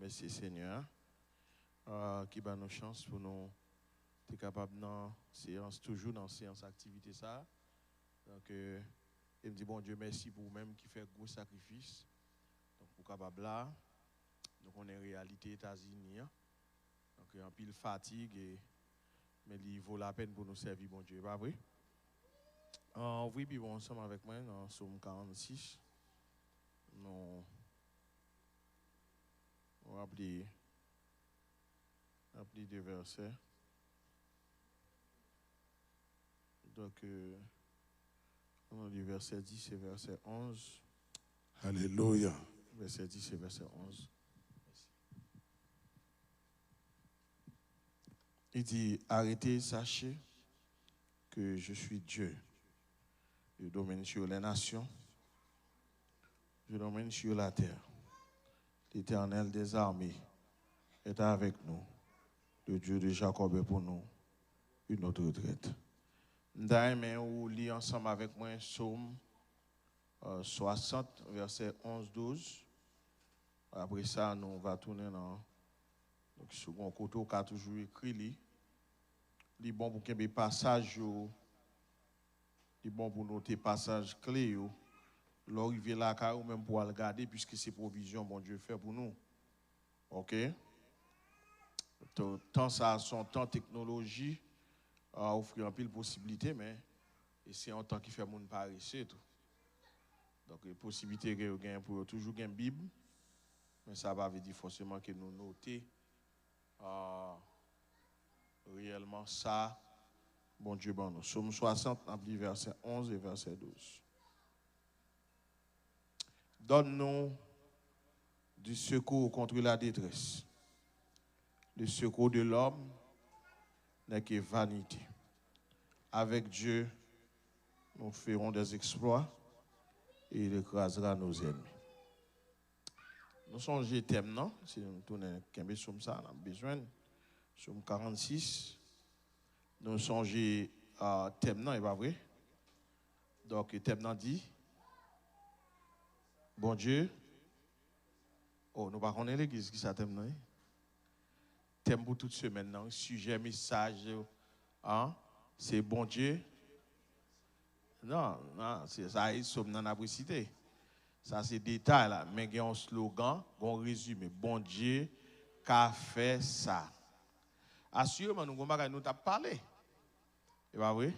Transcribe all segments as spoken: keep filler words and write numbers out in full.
Mèsi Senyè a, ki ban nou chans pou nou te kapab nan seyans, toujou nan seyans aktivite sa a. Donk, euh, e m di Bondye mèsi pou ou menm ki fè gwo sakrifis. Donk, pou kapab la, nou konnen reyalite Etazini an. Donk, anpil fatig, e, men li vo lapèn pou nou sèvi Bondye, pa vre? An, ouvri Bib ou ansanm avèk mwen nan Sòm karannsis. Nou, nou ap li, ap li de vèsè. Donk, euh, nou li vèsè dis e vèsè onz. Alelouya. Vèsè dis e vèsè onz. Mèsi. Li di, arrêtez, sachez que je suis Dieu. Je domine sur les nations. Je domine sur la terre. L'Éternel des armées est avec nous. Le Dieu de Jacob est pour nous une autre retraite. M ta renmen ou li ansanm avèk mwen Sòm, euh, swasant, vèsè onz, douz. Apre sa, nou va tounen nan, donk, si w gen yon kote w ka toujou ekri li. Li bon pou kenbe pasaj yo. Li bon pou note pasaj kle yo. Lè w rive lakay ou menm pou w al gade, piske se pwovizyon Bondye fè pou nou. Oke? Tan, tan sa a se yon tan teknoloji, a, ofri anpil posiblite, men e se yon tan ki fè moun parese tou. Donk, e posiblite ke yo gen pou yo toujou gen Bib, men sa pa vle di fòseman ke nou note, a, reyèlman sa Bondye ban nou. Sòm swasant, n ap li vèsè onz e vèsè douz. Donne-nous du secours contre la détresse. Le secours de l'homme n'est que vanité. Avec Dieu, nous ferons des exploits et il écrasera nos ennemis. Nou sonje tèm nan, si nou tounen kenbe Sòm sa, n ap bezwen l. Sòm karannsis. Nou sonje, a, tèm nan, e pa vre? Donk, tèm nan di, Bondye, o, nou pa konnen legliz, ki sa tèm nan ye? Tèm pou tout semèn nan, sijè mesaj yo, an, se Bondye. Non, non, se sa, e Sòm nan n ap resite. Sa se detay la, men gen yon slogan, gen yon rezime. Bondye ka fè sa. Asireman, nou gen yon bagay nou t ap pale. E pa vre?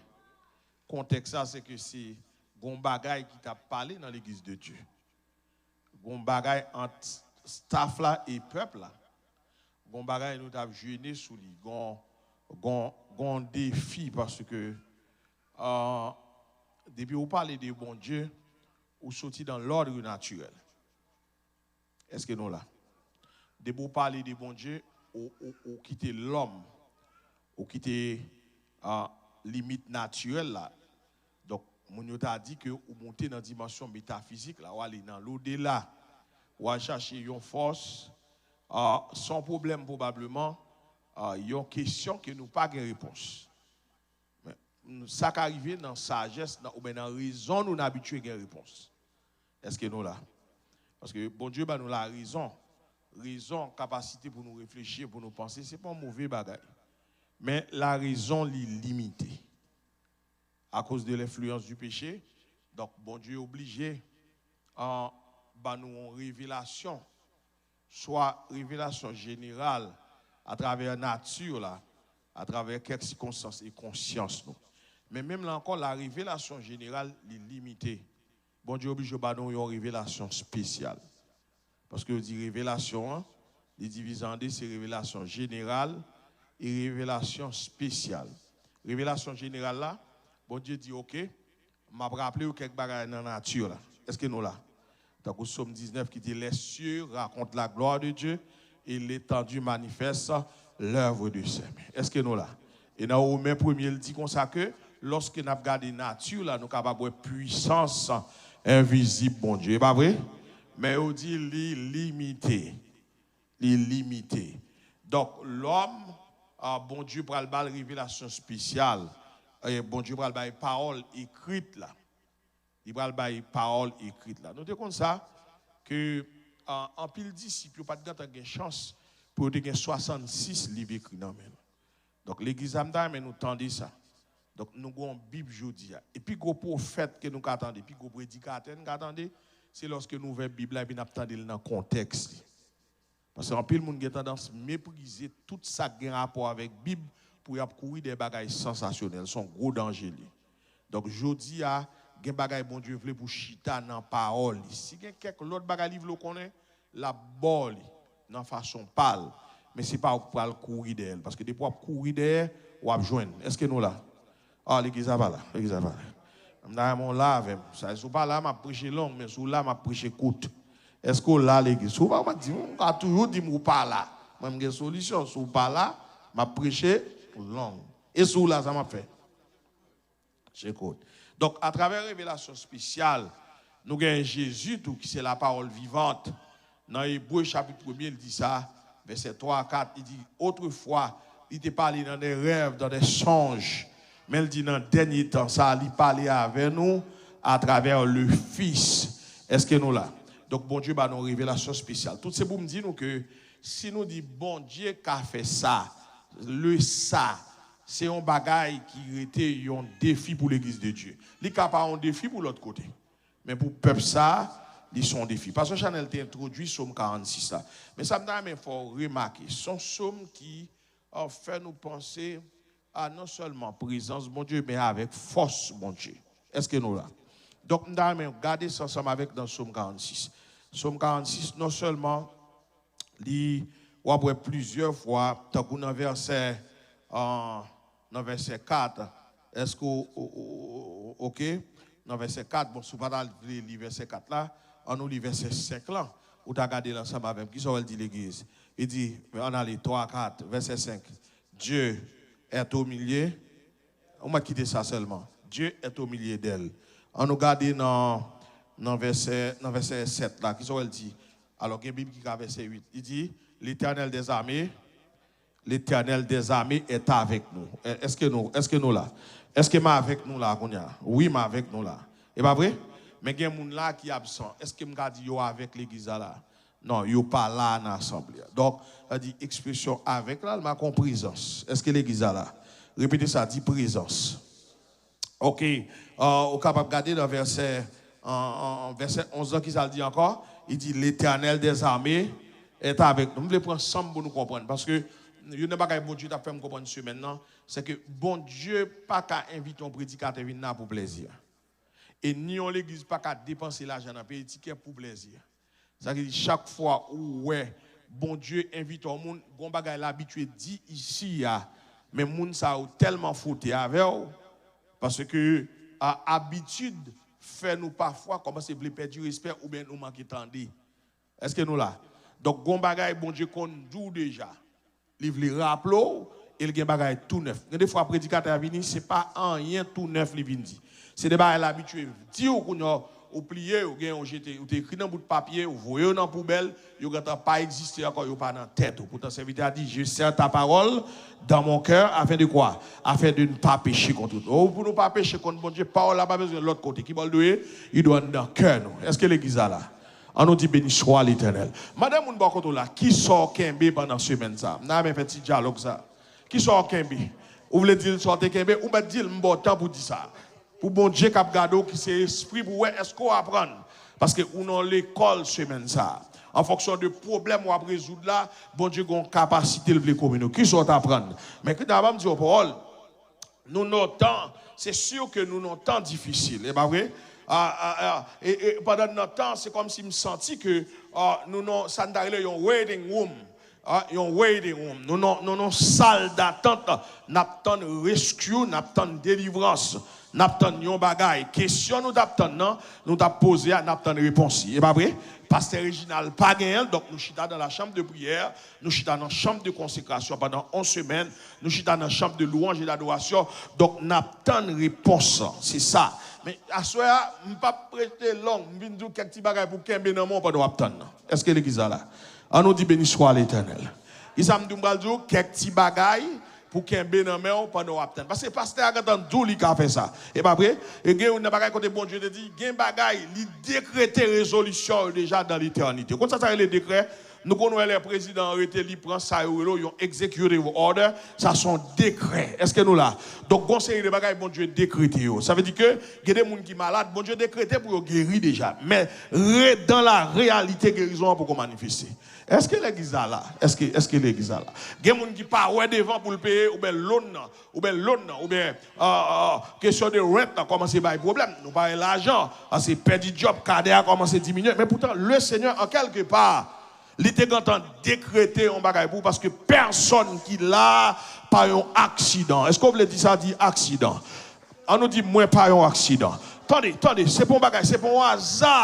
Kontèks la, se ke se gen yon bagay ki t ap pale nan legliz de Dye. Gen yon bagay ant staff la e pèp la. Gen yon bagay nou t ap jene sou li. Gen, gen, gen yon defi paske, euh, depi ou pale de Bondye, ou soti dans l'ordre naturel. Èske nou la? Depi w pale de Bondye, ou, ou, ou kite lòm, ou kite, a, limit natirèl la. Donk, moun yo ta di ke ou monte nan dimansyon metafizik la, w ale nan lodela, w al chache yon fòs, a, se yon pwoblèm pwobableman, a, yon kesyon ke nou pa gen repons. Men, sa ka rive nan sajès, nan, oubyen nan rezon nou, n abitye gen repons. Èske nou la? Paske Bondye ba nou larezon. Rezon, kapasite pou nou reflechi, pou nou panse, se pa yon move bagay. Men larezon li limite. Akoz de lenfliyans di peche, donk Bondye oblije, an, ba nou yon revelasyon, swa revelasyon jeneral atravè nati la, atravè kèk sikonstans e konsyans nou. Men menm la ankò, la revelasyon jeneral, li limite. Bondye oblije ba nou yon revelasyon espesyal. Paske yo di revelasyon an, li divize an de, se revelasyon jeneral e revelasyon espesyal. Revelasyon jeneral la, Bondye di, oke, m ap raple w kèk bagay nan nati la. Èske nou la? Tankou Sòm diznèf ki di, les cieux racontent la gloire de Dieu et l'étendue manifeste l'œuvre de ses mains. Èske nou la? E nan Women premye, l di konsa ke lòske n ap gade nati la, nou kapab wè pwisans envizib Bondye. E pa vre? Men yo di li limite. Li limite. Donk, lòm, a, Bondye pral ba l revelasyon espesyal. E Bondye pral bay pawòl ekrit la. Li pral bay pawòl ekrit la. Nou te konn sa, ke An- anpil disip yo pa t gentan gen chans pou yo te gen swasannsis liv ekri nan men l. Donk, legliz la, m ta renmen nou tande sa. Donk, nou gen yon Bib jodi a. E pi gwo pwofèt ke nou ka tande, pi gwo predikatè n ka tande, se lòske n ouvè Bib la epi n ap tande l nan kontèks li. Paske anpil moun gen tandans meprize tout sa k gen rapò avèk Bib pou y ap kouri dèyè bagay sansasyonèl. Se yon gwo danje li. Donk, jodi a, gen bagay Bondye vle pou chita nan pawòl li. Si gen kèk lòt bagay li vle w konnen, l ap ba w li nan fason pa l. Men se pa ou k pral kouri dèyè l. Paske depi w ap kouri dèyè, w ap jwenn. Èske nou la? Ah, legliz la pa la. Legliz la pa la. M ta renmen w la avè m. Sa, si w pa la, m ap preche long, men si w la, m ap preche kout. Èske w la, legliz? Si w pa, w pa di m, w ka toujou di m ou pa la. Mwen, m gen solisyon. Si w pa la, m ap preche long. E si w la, sa m ap fè? Check out. Donk, atravè revelasyon espesyal, nou gen Jezi tou, ki se la pawòl vivant. Nan Ebre chapit premye, li di sa, vèsè twa a kat, li di, autrefois, li te pale dans des rêves, dans des songes. Men l di nan dènye tan sa, li pale avè nou atravè le Fils. Èske nou la? Donk, Bondye ba nou revelasyon espesyal. Tout se pou m di nou ke si nou di Bondye ka fè sa, le sa, se yon bagay ki rete yon defi pou legliz de Dye. Li ka pa yon defi pou lòt kote. Men pou pèp sa, li se yon defi. Pastè Chanel te entwodui Sòm karannsis la. Men sa m ta renmen fè w remake, se yon sòm ki, a, fè nou panse a non sèlman prezans Bondye, men avèk fòs Bondye. Èske nou la? Donk, m ta renmen gade sa ansanm avèk nan Sòm karannsis. Sòm karannsis, non sèlman li, w ap wè plizyè fwa, tankou nan vèsè, an, nan vèsè kat, èske w, o- o- o- oke? Nan vèsè kat, bon, si w pa ta vle li vèsè kat la, an nou li vèsè senk lan, ou ta gade l ansanm avè m. Kisa w wè l di legliz? Li di, men ann ale, twa, kat, vèsè senk. Dieu est au milieu. Ou mèt kite sa sèlman. Dieu est au milieu d'elle. An nou gade nan, nan vèsè, nan vèsè sèt la. Kisa w wè l di? Alò, gen Bib ki ka vèsè uit. Li di, L'Éternel des armées, L'Éternel des armées est avec nous. È- Èske nou, èske nou la? Èske m avèk nou la kounye a? Wi, m avèk nou la. E pa vre? Men gen moun la ki absan. Èske m ka di yo avèk legliz la la? Non, yo pa la nan asanble a. Donk, sa di ekspresyon avèk la, l make yon prezans. Èske legliz la la? Repete sa, di prezans. Oke, euh, ou kapab gade nan vèsè, an, an, an vèsè onz lan, kisa l di ankò? Li di, L'Éternel des armées est avec nous. M vle pran san m pou nou konprann, paske youn nan bagay Bondye t ap fè m konprann semèn nan, se ke Bondye pa ka envite yon predikatè vin la pou plèzi. E ni yon legliz pa ka depanse lajan nan peye tikè pou plèzi. Sa vle di, chak fwa ou wè Bondye envite yon moun, gon bagay l abitye di isi a, men moun sa yo tèlman fwote avè w, paske, a, abitid fè nou pafwa kòmanse vle pèdi respè oubyen nou manke tande. Èske nou la? Donk, gon bagay Bondye konn di w deja. Li vle raple w, e l gen bagay tou nèf. Gen de fwa predikatè a vini, se pa anyen tou nèf li vin di. Se de bagay l abitye di w, kounye a, ou pliye, ou gen, ou jete, ou te ekri nan bout papye, ou voye yo nan poubèl, yo gentan pa egziste ankò, yo pa nan tèt ou. Poutan, sèvitè a di, Je serre ta parole dans mon cœur, afin de quoi? Afin de ne pas pécher contre. Oh, pou nou pa peche kont Bondye, pawòl la pa bezwen lòt kote. Ki bò l dwe ye? Li dwe anndan kè nou. Èske legliz la la? An nou di, Beni swa Letènèl. Mande moun bò kote w la, kisa w kenbe pandan semèn sa a? M ta renmen fè ti dyalòg sa a. Kisa w kenbe? Ou vle di l sa w te kenbe? Ou mèt di l, m ba w tan pou di sa. Pou Bondye k ap gade w, ki se espri, pou wè èske w aprann. Paske ou nan lekòl semèn sa a. An fonksyon de pwoblèm w ap rezoud la, Bondye gen yon kapasite l vle kominike. Kisa w t aprann? Men Kris ta ban m di w pawòl. Nou nan tan, se si ke nou nan tan difisil, e pa vre? A, a, a, e, e pandan n nan tan, se kòmsi m santi ke, a, nou nan sa n ta rele yon waiting room. A, yon waiting room. Nou nan, nou nan sal datant, n ap tann rescue, n ap tann delivrans, n ap tann yon bagay. Kesyon nou t ap tann nan, nou t ap poze a, n ap tann repons li. E pa vre? Pastè Reginald pa genyen l, donk nou chita dans la chambre de prière, nou chita nan chanm de konsekrasyon pandan yon semèn, nou chita nan chanm de louanj e dadorasyon. Donk, n ap tann repons lan. Se sa. Men, aswè a, m p ap rete long. M vin di w kèk ti bagay pou kenbe nan men w pandan w ap tann nan. Èske legliz la la? An nou di, Beni swa Letènèl. Kisa m di w m pral di w? Kèk ti bagay pou kenbe nan men w pandan w ap tann. Paske pastè a gentan di w li ka fè sa. E pa vre? E gen youn nan bagay kote Bondye te di, gen bagay, li dekrete rezolisyon yo deja dan letènite. Ou konn sa sa rele dekrè? Nou konn wè lè prezidan an rete, li pran sa yo rele yon executive order, sa se yon dekrè. Èske nou la? Donk, gon seri de bagay Bondye dekrete yo. Sa vle di ke gen de moun ki malad, Bondye dekrete pou yo geri deja. Men, re, dan la reyalite, gerizon an poko manifeste. Èske legliz la la? Èske, èske legliz la la? Gen moun ki pa wè devan pou l peye, oubyen loan nan, oubyen loan nan, oubyen, euh, euh, kesyon de rent nan kòmanse bay pwoblèm. Nou pa gen lajan, ah, se pèdi djòb, kadè a kòmanse diminye. Men poutan, le Senyè, an kèlke pa, li te gentan dekrete yon bagay pou ou, paske pèsonn ki la pa yon aksidan. Èske w vle di sa? Di aksidan. An nou di, mwen pa yon aksidan. Tande, tande, se pa yon bagay, se pa yon aza.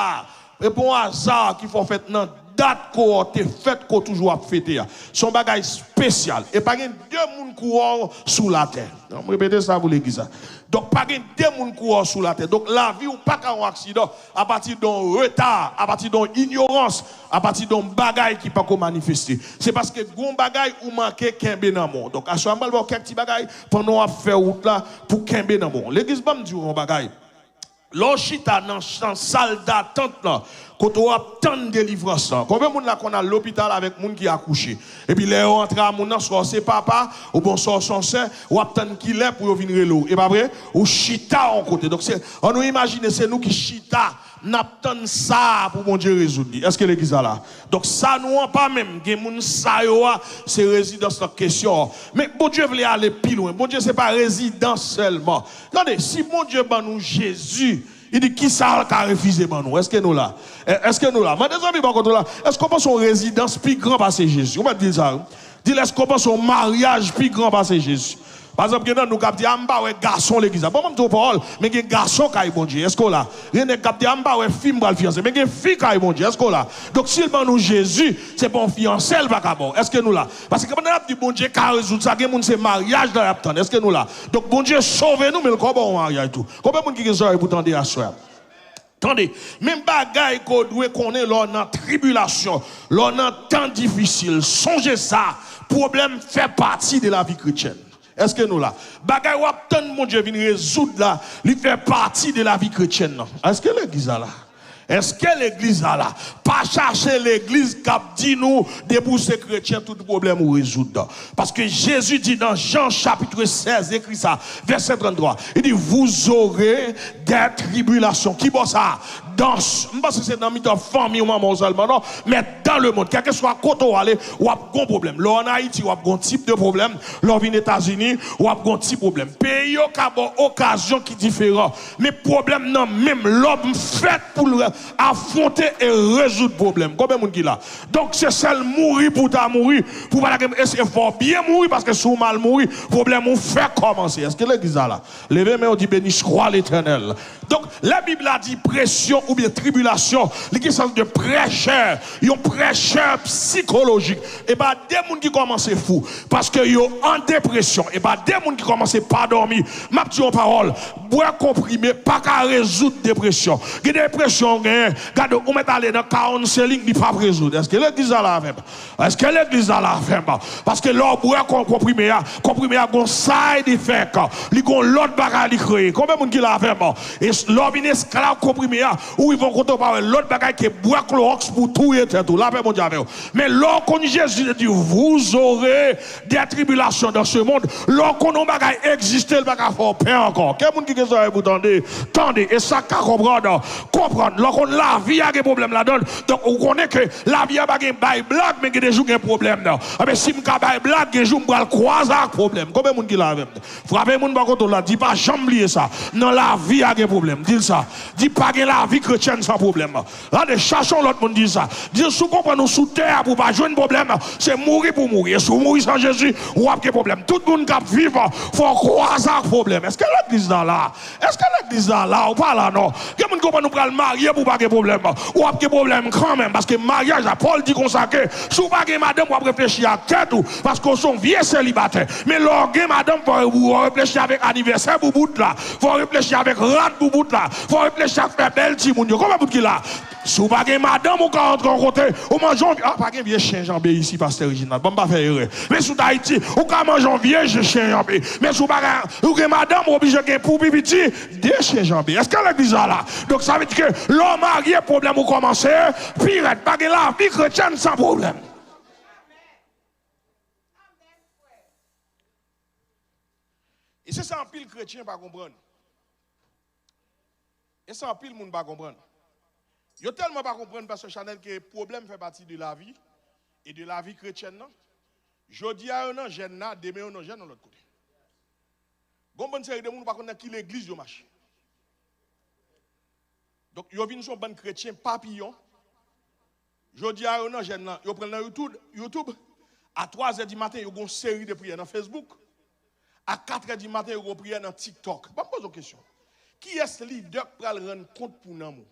Se pa yon aza ki fè w fèt nan dat ke w te fèt, ke w toujou ap fete a. Se yon bagay espesyal. E pa gen de moun kou w sou latè. An m repete sa pou legliz la. Donk, pa gen de moun kou w sou latè. Donk, lavi w pa ka yon aksidan apati de yon reta, apati de yon inyorans, apati de yon bagay ki pako manifeste. Se paske gon bagay ou manke kenbe nan men w. Donk, aswè a m pral ba w kèk ti bagay pandan w ap fè wout la pou kenbe nan men w. Legliz, ban m di w yon bagay. Lè w chita nan, nan sal datant lan, kote w ap tann delivrans lan. Konbyen moun la konn al lopital avèk moun ki akouche? Epi lè yo antre a moun nan, swa w se papa, oubyen swa w se yon sè, w ap tann kilè pou yo vin rele w. E pa vre? Ou chita yon kote. Donk, se, ann nou imajine, se nou ki chita, n ap tann sa a pou Bondye rezoud li. Èske legliz la la? Donk, sa nou an pa menm, gen moun sa yo a, se rezidans lan kesyon an. Men Bondye vle ale pi lwen. Bondye se pa rezidans sèlman. Tande, si Bondye ban nou Jezi, li di, kisa l ka refize ban nou? Èske nou la? È-, èske nou la? Mande zanmi bò kote w la, èske w panse yon rezidans pi gran pase Jezi? Ou mèt di l sa, wi. Di l, èske w panse yon maryaj pi gran pase Jezi? Pa egzanp, gen nan nou k ap di, a, m pa wè gason legliz la. Bon, ban m di w pawòl, men gen gason kay Bondye. Èske w la? Gen nèg k ap di, a, m pa wè fi m pral fiyanse. Men gen fi kay Bondye. Èske w la? Donk, si l ban nou Jezi, se pa yon fiyanse l pa ka ba w. Èske nou la? Paske pandan n ap di Bondye ka rezoud sa, gen moun se maryaj la y ap tann. Èske nou la? Donk, Bondye sove nou, men l ka ba w yon maryaj tou. Konbyen moun ki gen zòrèy pou tande aswè a? Tande, men bagay ke w dwe konnen lè w nan tribilasyon, lè w nan tan difisil. Sonje sa, pwoblèm fè pati de lavi kretyèn. Èske nou la? Bagay w ap tann Bondye vin rezoud la, li fè pati de lavi kretyèn nan. Èske legliz la la? Èske legliz la la? Pa chache legliz k ap di nou, depi w se kretyen, tout pwoblèm ou rezoud. Paske Jezi di nan Jan chapit sèz, ekri sa, vèsè tranntwa, li di, vous aurez des tribulations. Ki bò sa? Dans, m panse se nan mitan fanmi w, manman w sèlman, non, men dans le monde, kèlkeswa kote w ale, w ap gon pwoblèm. Lè w ann Ayiti, w ap gon tip de pwoblèm. Lè w vin Etazini, w ap gon ti pwoblèm. Peyi yo ka ba w okazyon ki diferan. Men pwoblèm nan menm, lòm fèt pou l afwonte e rezoud pwoblèm. Konbyen moun ki la? Donk, se sèl mouri pou w ta mouri, pou w pa ta gen, e fò w byen mouri, paske si w mal mouri, pwoblèm ou fèk kòmanse. Èske legliz la la? Leve men w, di, béni soit l'Éternel. Donk, lè Bib la di presyon oubyen tribilasyon, li gen sans de pressure, yon pressure psychologique. E pa de moun ki kòmanse fou, paske yo an depresyon. E pa de moun ki kòmanse pa dòmi. M ap di yon pawòl, bwè konprime pa ka rezoud depresyon. Gen depresyon w genyen, gade, ou mèt ale nan counseling, li p ap rezoud. Èske legliz la la avè m? Èske legliz la la avè m? Paske lè w bwè kon-, konprime a, konprime a gon side effect. Li gon lòt bagay li kreye. Konbyen moun ki la avè m? E s-, lè w vin esklav konprime a, ou rive yon kote w pa wè lòt bagay ke bwè klowòks pou touye tèt ou. Lapè Bondye avè w. Men lè w konn Jezi te di, vous aurez des tribulations dans ce monde. Lè w konn yon bagay egziste, l pa ka fè w pè ankò. Kè moun ki gen zòrèy pou tande, tande. E sa k ka konprann, konprann. Lè w konn lavi a gen pwoblèm ladan l, donk ou konnen ke lavi a pa gen bay blag, men gen de jou gen pwoblèm nan. Anben, si m ka bay blag, gen jou m pral kwaze ak pwoblèm. Konbyen moun ki la avè m? Frape moun bò kote w la, di pa janm bliye sa. Nan lavi a gen pwoblèm. Di l sa. Di pa gen lavi kretyèn san pwoblèm. Gade, chache yon lòt moun di l sa. Di l si w konprann ou sou tè a pou w pa jwenn pwoblèm, se mouri pou w mouri. E si w mouri san Jezi, w ap gen pwoblèm. Tout moun k ap viv, fò w kwaze ak pwoblèm. Èske legliz la la? Èske legliz la la? Ou pa la non. Gen moun ki konprann ou pral marye pou w pa gen pwoblèm. W ap gen pwoblèm kanmenm, paske maryaj la, Pòl di konsa ke si w pa gen madanm, w ap reflechi ak tèt ou, paske w se yon vye selibatè. Men lè w gen madanm, fò w reflechi avèk anivèsè boubout la, fò w reflechi avèk rad boubout la, fò w reflechi ak fè bèl ti moun yo. Konbyen moun ki la? Si w pa gen madanm, ou ka antre yon kote, ou manje yon, ah, pa gen vye chen janbe isi, pastè Reginald. Ban m pa fè erè. Men si w t Ayiti, ou ka manje yon vye chen janbe. Men si w pa gen, ou gen madanm, ou oblije gen pou pi piti, de chen janbe. Èske legliz la la? Donk, sa vle di ke lè w marye, pwoblèm ou kòmanse pi rèd. Pa gen lavi kretyèn san pwoblèm. E se sa anpil kretyen pa konprann. E sa anpil moun pa konprann. Yo tèlman pa konprann, pastè Chanèl, ke pwoblèm fè pati de lavi e de lavi kretyèn nan. Jodi a, yo nan jèn la, demen yo nan jèn nan lòt kote. Gon bann seri de moun ou pa konn nan ki legliz yo mache. Donk, yo vin son bann kretyen papiyon. Jodi a, yo nan jèn nan, yo pran nan YouTube, YouTube. A twazè di maten, yo gon seri de priyè nan Facebook. A katrè di maten, yo gon priyè nan TikTok. Ban m poze w kesyon. Kiyès lidè k pral rann kont pou nanm ou?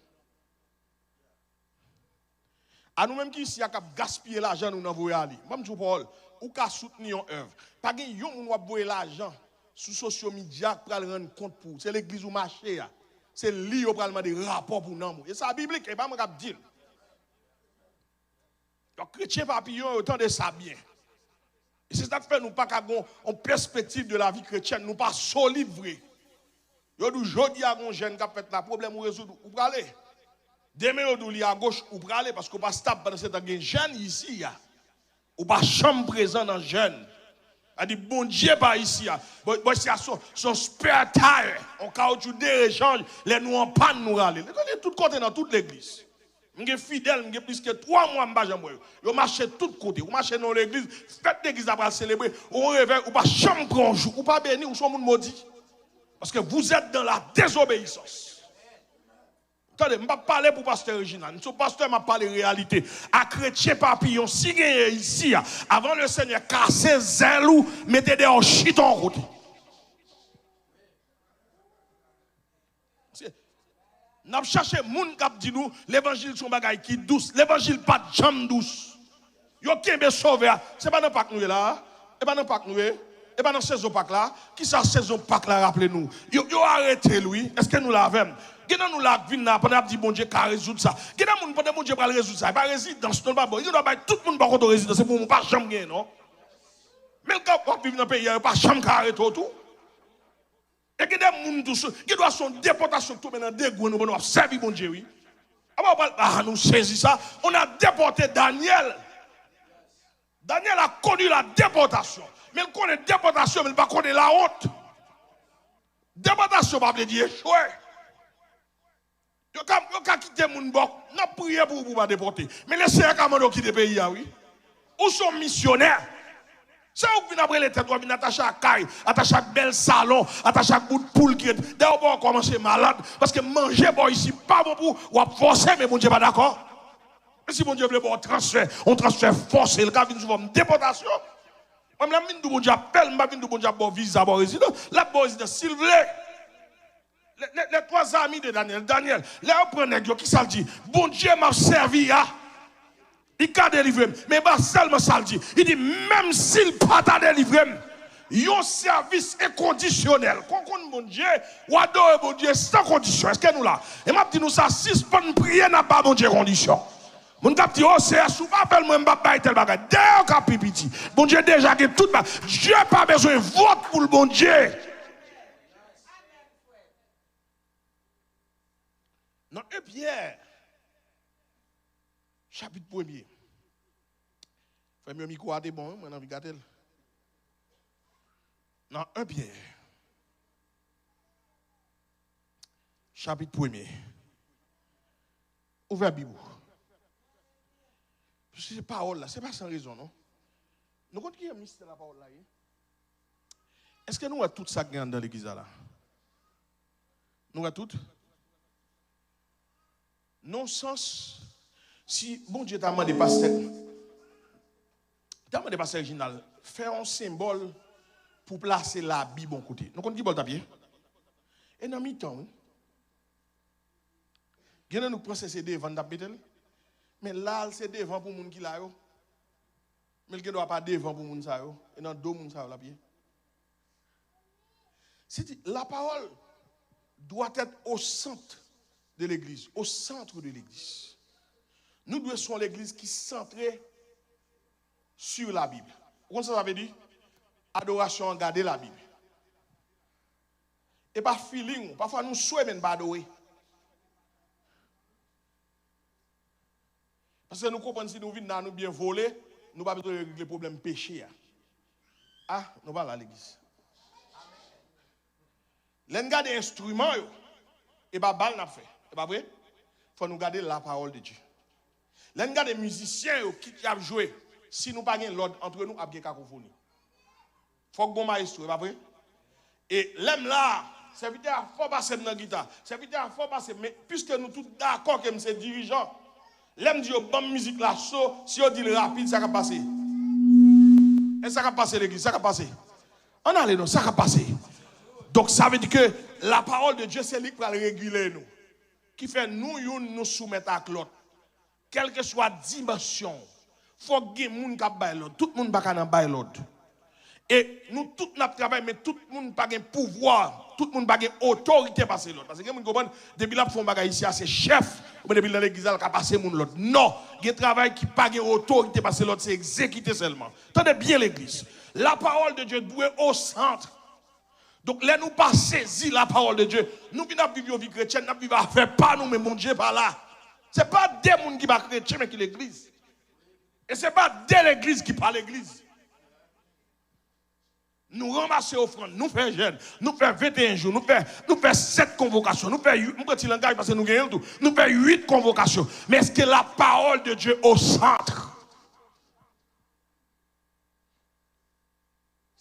A nou menm ki isi a k ap gaspiye lajan nou nan voye ale. Ban m di w pawòl, ou ka soutni yon èv. Pa gen yon moun w ap voye lajan sou sosyo medya k pral rann kont pou ou. Se legliz ou mache a. Se li yo pral mande rapò pou nanm ou. E sa biblik, e pa mwen k ap di l. Donk, kretyen papiyon yo, tande sa byen. E se sa k fè nou pa ka gon yon pèspektiv de lavi kretyèn. Nou pa solid vre. Yo di w jodi a gon jèn k ap fèt la, pwoblèm ou rezoud, ou prale. Demen yo di w li agoch, ou prale, paske w pa stab pandan se tan gen jèn isi a. Ou pa janm prezan nan jèn. A di Bondye pa isi a. Bon, bon, isi a se yon, se yon spare tire, yon kawotchou de rechanj, lè nou an pàn nou rale. Li konnen tout kote nan tout legliz. M gen fidèl, m gen plis ke twa mwa m pa janm wè yo. Yo mache tout kote. Ou mache nan yon legliz, fèt legliz la pral selebre, ou revèy, ou pa janm pran yon jou, ou pa beni, ou se yon moun modi. Paske vous êtes dans la désobéissance. Tande, m p ap pale pou pastè Reginald, m se yon pastè, m ap pale reyalite. A kretyen papiyon, si genyen isi a, avan Lesenyè kase zèl ou, mete dèyè w chita yon kote. Paske n ap chache moun k ap di nou levanjil se yon bagay ki dous. Levanjil pa t janm dous. Yo kenbe Sovè a. Se pa nan Pak nou ye la a? E pa nan Pak nou ye? E pa nan sezon Pak la? Kisa sezon Pak la raple nou? Yo, yo arete l, wi. Èske nou la avè m? Gen nan nou la k vin la pandan y ap di Bondye ka rezoud sa. Gen nan moun pandan Bondye pral rezoud sa, e pa rezidans non l pa ba w. Li gendwa bay tout moun bò kote w rezidans, epi w pa janm genyen non. Men l ka w ap viv nan peyi a, yo pa janm ka arete w tou. E gen de moun tou, gendwa se yon depòtasyon k tonbe nan de grenn ou pandan w ap sèvi Bondye, wi. Apa w pral, ah, nou sezi sa. On a déporté Daniel. Daniel a connu la déportation. Men l konnen depòtasyon, men l pa konnen lawont. Depòtasyon pa vle di echwe. Yo ka, yo ka kite moun bò. N ap priye pou ou pou w pa depòte. Men Lesenyè ka mande w kite peyi a, wi. Ou se yon misyonè. Se ou k vin ap rele tèt ou, w ap vin atache ak kay, atache ak bèl salon, atache ak bout poul ki ret. Dayè, ou poko kòmanse malad, paske manje bò isi pa bon pou ou, w ap fòse, men Bondye pa dakò. Men si Bondye vle ba w transfè, yon transfè fòse, l ka vin sou fòm depòtasyon. Mwen, lè m vin di w Bondye ap fè l, m pa vin di w Bondye ap ba w viza, ba w rezidans. L ap ba w rezidans si l vle. Les, les, les trois amis de Daniel. Daniel, lè yo pran nèg yo, kisa l di? Bondye m ap sèvi a, li ka delivre m. Men pa sèlman sa l di. Li di, menm si l pa ta delivre m, yon sèvis enkondisyonèl. Kon konn Bondye, w adore Bondye san kondisyon. Èske nou la? E m ap di nou sa, sispann priye n ap ba Bondye kondisyon. Moun k ap di, o Seyè, si w pa fè l, mwen m p ap bay tèl bagay. Dèyè yo ka pi piti. Bondye deja gen tout bagay. Dye pa bezwen vòt pou l Bondye. Nan en Pyè, chapit premye. Frè m yo, mikwo a te bon, wi, mwen anvi gate l. Nan en Pyè, chapit premye. Ouvè Bib ou. Paske se pawòl la, se pa san rezon, non. Nou konn ki mistè lapawòl la ye? Èske nou wè tout sa k gen anndan legliz la la? Nou wè tout? Non sans, si Bondye ta mande pastè, ta mande pastè Reginald, fè yon senbòl pou plase Labib yon kote. Nou konn ki bò l t ap ye? E nan mitan, wi. Gen nan nou k panse se devan n t ap mete l. Men la, l se devan pou moun ki la yo. Men l gendwa pa devan pou moun sa yo. E nan do moun sa yo l ap ye. Se di, la parole doit être au centre de l'église, au centre de l'église. Nou dwe se yon legliz ki santre sur la Bible. Ou konn sa sa vle di? Adorasyon an gade la Bib. E pa feeling ou. Pafwa nou swe, men n pa adore. Paske nou konprann si nou vin la, nou byen vole, nou pa bezwen regle pwoblèm peche a. A, nou pa la, legliz. Lè n gade enstriman yo, e pa bal n ap fè. E pa vre? Fò nou gade la parole de Dieu. Lè n gade mizisyen yo, kit y ap jwe, si nou pa gen lòd antre nou, ap gen kakofoni. Fòk gon mayestwo, e pa vre? E lè m la, sèvitè a fò pase m nan gita. Sèvitè a fò pase m, men piske nou tout dakò ke m se dirijan, lè m di yo ban m mizik la so, si yo di l rapid, sa k ap pase? E sa k ap pase, legliz? Sa k ap pase? Ann ale non, sa k ap pase? Donk, sa vle di ke la parole de Dieu, se li k pral regile nou. Ki fè nou youn, nou soumèt ak lòt. Kèlkeswa dimansyon, fòk gen moun k ap bay lòd. Tout moun pa ka nan bay lòd. E nou tout n ap travay, men tout moun pa gen pouvwa, tout moun pa gen otorite pase lòd. Paske gen moun ki konprann, depi l ap fè yon bagay isi a, se chèf, oubyen depi l nan legliz la, l ka pase moun lòd. Non, gen travay ki pa gen otorite pase lòd, se egzekite sèlman. Tande byen, legliz. La parole de Dieu dwe au centre. Donk, lè nou pa sezi la parole de Dieu, nou vin ap viv yon vi kretyèn, n ap viv afè pa nou, men Bondye pa la. Se pa de moun ki pa kretyen, men ki legliz. E se pa de legliz ki pa legliz. Nou ranmase ofrann, nou fè jèn, nou fè venteyen jou, nou fè, nou fè sèt konvokasyon, nou fè uit, m pran ti langaj paske nou genyen l tou. Nou fè uit konvokasyon. Men èske la parole de Dieu au centre?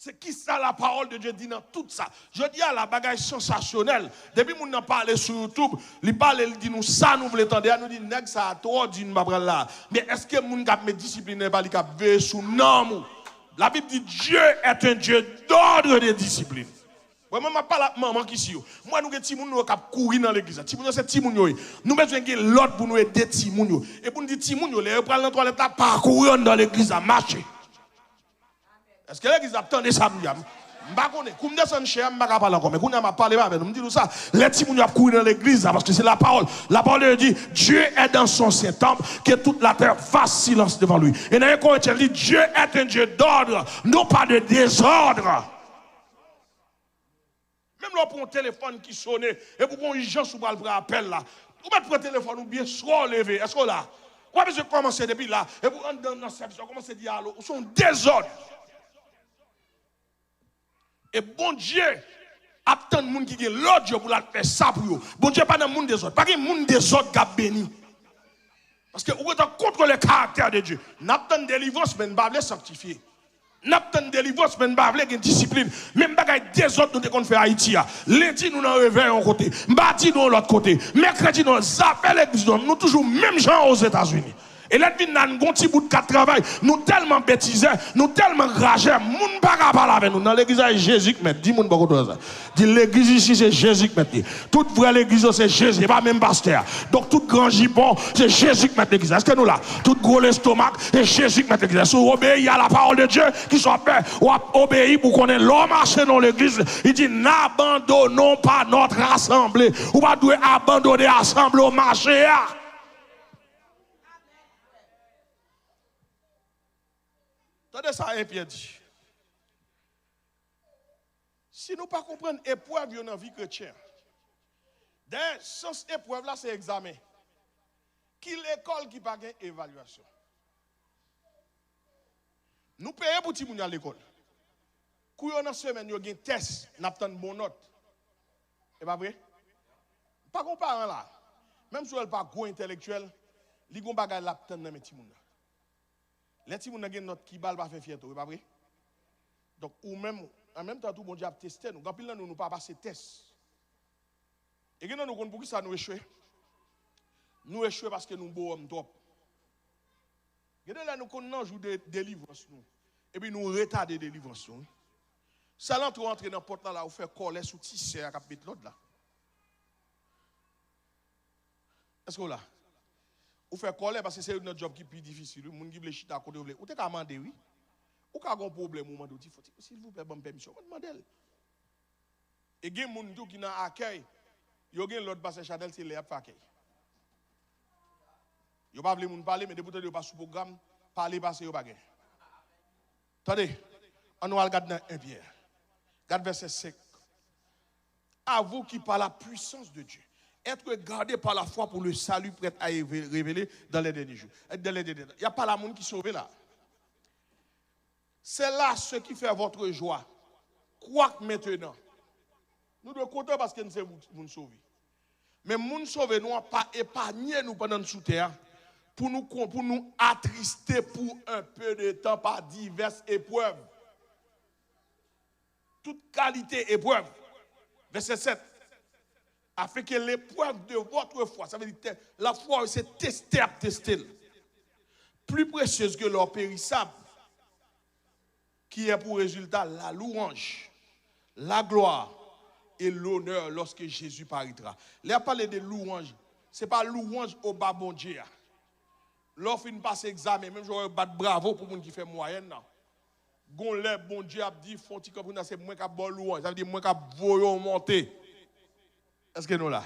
Se kisa la parole de Dieu di nan tout sa? Jodi a la, bagay sansasyonèl. Depi moun nan pale sou YouTube, li pale, li di nou sa nou vle tande a, nou di nèg sa a twò di, nou pa pral la. Men èske moun k ap met disiplin nan, e pa li k ap veye sou nanm ou? La Bible dit, Dieu est un Dieu d'ordre, de discipline. Mwen, mwen, m ap pale ak manman ki si yo. Mwen, nou gen timoun nou yo k ap kouri nan legliz la. Timoun yo se timoun yo ye. Nou bezwen gen lòd pou nou ede timoun yo. E pou n di timoun yo, lè yo pral nan twalèt la, pa kouri anndan legliz la, mache. Èske legliz la ap tande sa m di a? M pa konnen. Kou m desann chè a, m pa ka pale ankò. Men kounye a, m ap pale avè nou. M di nou sa, lè timoun yo ap kouri nan legliz la, paske se la parole. La parole de Dieu dit, Dieu est dans son saint temple, que toute la terre fasse silence devant lui. Et nan Korinthien, li di, Dieu est un Dieu d'ordre, non pas de désordre. Menm lè w pran yon telefòn ki sone, epi w gen yon ijans ou pral pran apèl la, ou mèt pran telefòn ou byen swa w leve. Èske w la? Ou pa bezwen kòmanse depi la, epi w anndan nan sèvis la, w kòmanse di alo, ou se yon dezòd. E Bondye ap tann moun ki gen lòd yo pou l al fè sa pou yo. Bondye pa nan moun dezòd. Pa gen moun dezòd k ap beni. Paske ou gentan kontwole karaktè de Dye. N ap tann delivrans, men n pa vle sanktifye. N ap tann delivrans, men n pa vle gen disiplin. Menm bagay dezòd nou te konn fè Ayiti a. Lendi nou nan revè yon kote. Madi nou yon lòt kote. Mèkredi nou zafè legliz nou. Nou toujou menm jan Ozetazini. E lè n vin la, n gon ti bout kat travay. Nou tèlman betizè, nou tèlman rajè, moun pa ka pale avè nou. Nan legliz la, e Jezi k mèt. Di moun bò kote w sa. Di legliz isi se Jezi k mèt li. Tout vrè legliz yo se Jezi, e pa menm pastè a. Donk tout gran jipon, se Jezi k mèt legliz la. Èske nou la? Tout gwo lestomak, se Jezi k mèt legliz la. Si w obeyi a la parole de Dieu, kisa w ap fè? W ap obeyi pou konnen lè w mache nan yon legliz, li di, n'abandonnons pas notre assemblée. Ou pa dwe abandone asanble w mache a. Tande sa en Pyè di. Si nou pa konprann eprèv yo nan vi kretyen, dayè, sans eprèv la se egzamen. Ki lekòl ki pa gen evalyasyon? Nou peye pou timoun yo al lekòl. Kou yo nan semèn, yo gen tès, n ap tann bon nòt. E pa vre? Pa gon paran la. Menm si w wè l pa gwo entèlektyèl, li gon bagay l ap tann nan men timoun nan. Lè timoun nan gen nòt ki ba, l pa fè fyète w, e pa vre? Donk, ou menm, an menm tan tou, Bondye ap teste nou. Gen anpil nan nou, nou pa pase tès. E gen nan nou konn poukisa nou echwe? Nou echwe paske nou bowòm twòp. Gen de lè nou konn nan jou de delivrans nou, epi nou retade delivrans nou, wi. Sèl antre w antre nan pòt la, la ou fè kòlè sou ti sè a k ap met lòd la. Èske w la? Ou fè kòlè paske se youn nan djòb ki pi difisil, wi. Moun ki vle chita kote w vle. Ou te ka mande, wi. Ou ka gen yon pwoblèm, ou mande, ou di, "Fò, silvouplè, ban m pèmisyon." Mande l. E gen moun tou ki nan akèy, Yo gen lòd pastè Chanèl, se lè y ap fè akèy. Yo pa vle moun pale, men depi w tande yo pa sou pwogram, pale pase yo pa gen. Tande, ann nou al gad nan en Pyè. Gad vèsè senk. À vous qui, par la puissance de Dieu, êtes gardés par la foi pour le salut prêt à être révélé dans les derniers jours. Dans les derniers temps. Y a pa la moun ki sove la. C'est là ce qui fait votre joie. Quoique maintenant. Nou dwe kontan paske n se moun sove. Men moun sove nou an pa epanye nou pandan n sou tè a pou nou, pou nou atriste pour un peu de temps par diverses épreuves. Toute qualité épreuve. Vèsè sèt. Afin que l'épreuve de votre foi, sa vle di tè, lafwa w se teste y ap teste l, plus précieuse que l'or périssable, qui est pour résultat la louange, la gloire et l'honneur lorsque Jésus paraîtra. Lè y ap pale de louwanj, se pa louwanj o ba Bondye a. Lè w fin pase egzamen, menm jan w bat bravo pou moun ki fè mwayèn nan. Gon lè Bondye ap di, fè yon ti kanpe nan, se mwen k ap ba w louwanj. Sa vle di mwen k ap voye w monte. Èske nou la?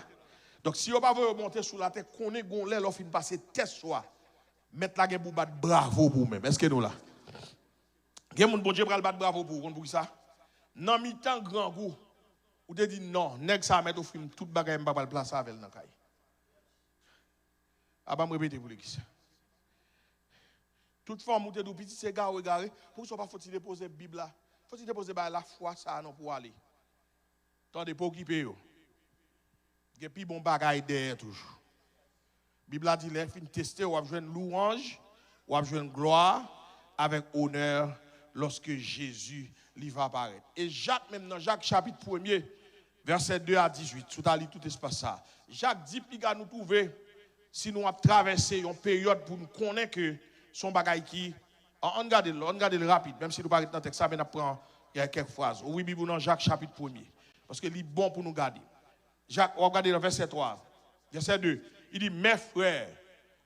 Donk, si yo pa voye w monte sou latè, konnen gon lè lè w fin pase tès ou a, mèt la gen pou bat bravo pou ou menm. Èske nou la? Gen moun Bondye pral bat bravo pou ou, konn poukisa? Nan mitan grangou, ou te di, "Non, nèg sa a mèt ofri m tout bagay, m pa pral plase avè l nan kay." A, ban m repete pou legliz. Tout fanm ou te di w pitit se egare w egare, poukisa w pa foti depoze Bib la? Foti depoze bagay lafwa sa a non pou w ale. Tande, pa okipe yo. Gen pi bon bagay dèyè toujou. Bib la di, lè fin teste, w ap jwenn louwanj, w ap jwenn glwa avèk onè lòske Jezi li va parèt. E Jak, menm nan Jak chapit premye, vèsè de a dizuit, si w ta li tout espas sa a, Jak di piga nou twouve si nou ap travèse yon peryòd pou nou konnen ke se yon bagay ki, an, ann gade l, ann gade l rapid, menm si nou pa ret nan tèks la, men n ap pran, e, kèk fraz. Ouvri Bib ou nan Jak chapit premye, paske li bon pou nou gade. Jak, w ap gade nan vèsè twa, vèsè de, li di, "Mes frères."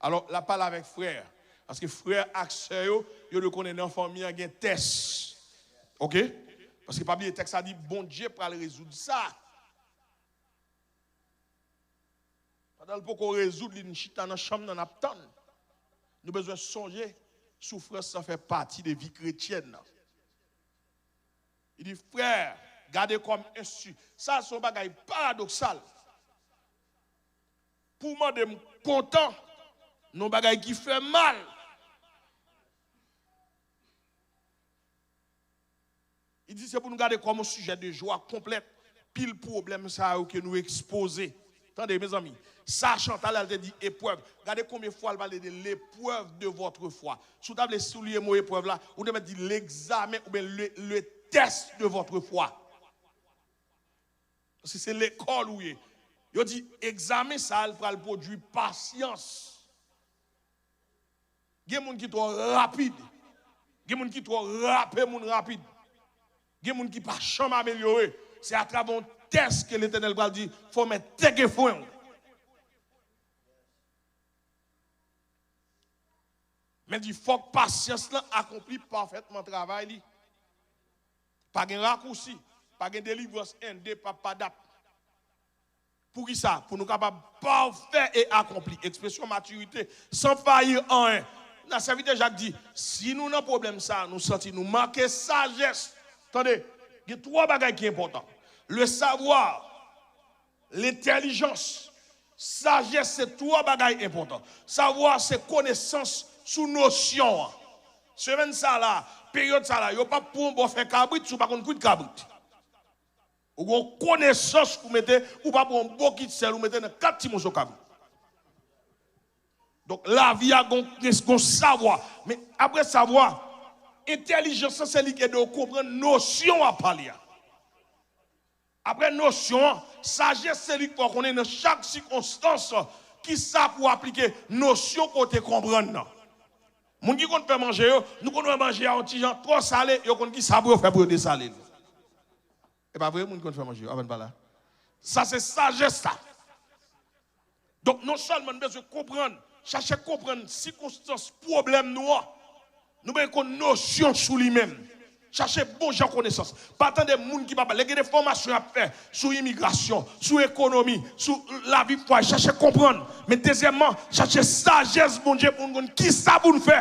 Alò, l ap pale avèk frè, paske frè ak sè yo, yo dwe konnen nan fanmi an gen tès. Oke? Paske pa bliye, tèks la di, Bondye pral rezoud sa. Pandan l poko rezoud li, n chita nan chanm nan, n ap tann. Nou bezwen sonje, soufrans lan fè pati de vi kretyèn nan. Li di, "Frè, gade kòm ensti." Sa se yon bagay paradoksal. Pou w mande m kontan nan yon bagay ki fè mal. Li di se pou nou gade kòm yon sijè de jwa konplèt, pil pwoblèm sa yo ke nou ekspoze. Tande, mezanmi, sa Chantal al te di eprèv. Gade konbyen fwa l pale de l'épreuve de votre foi. Si w ta vle souliye mo eprèv la, ou te mèt di l'examen oubyen le, le test de votre foi. Paske se lekòl ou ye. Yo di egzamen sa a, l pral pwodui pasyans. Gen moun ki twò rapid. Gen moun ki twò rape moun rapid. Gen moun ki pa janm amelyore. Se atravè yon tès ke Letènèl pral di, fò w mèt teke fren w. Men di, fòk pasyans lan akonpli pafètman travay li. Pa gen rakousi, pa gen delivrans ende, pa, pa dat. Poukisa? Pou nou kapab pafè e akonpli. Ekspresyon matirite, sans faillir en rien. Nan sèvitè Jak di, si nou nan pwoblèm sa a, nou santi nou manke sajès. Tande, gen twa bagay ki enpòtan. Le savoir, Lentèlijans, sajès, se twa bagay enpòtan. Savwa se konesans sou nosyon an. Semèn sa la, peryòd sa la, yo p ap pran w bò fè kabrit si w pa konn kwit kabrit. Ou gen yon konesans pou mete, ou p ap pran yon bokit sèl ou mete nan kat ti moso kabrit. Donk, lavi a gon, gon savwa. Men apre savwa, entèlijans lan se li ki ede w konprann nosyon w ap pale a. Apre nosyon an, sajès se li k fè w konnen nan chak sikonstans kisa pou w aplike nosyon ke w te konprann nan. Moun ki konn fè manje yo, nou konn wè manje a yon ti jan twò sale, yo konn kisa pou yo fè pou yo desale l. E pa vre, moun ki konn fè manje yo, avan n pale la. Sa se sajès la. Donk, non sèlman n bezwen konprann, chache konprann sikonstans pwoblèm nou an, nou bezwen konn nosyon sou li menm. Chache bon jan konesans. Pa tande moun ki pa ba. Lè gen de fòmasyon y ap fè sou imigrasyon, sou ekonomi, sou lavi fwaye, chache konprann. Men dezyèmman, chache sajès Bondye pou n konn kisa pou n fè.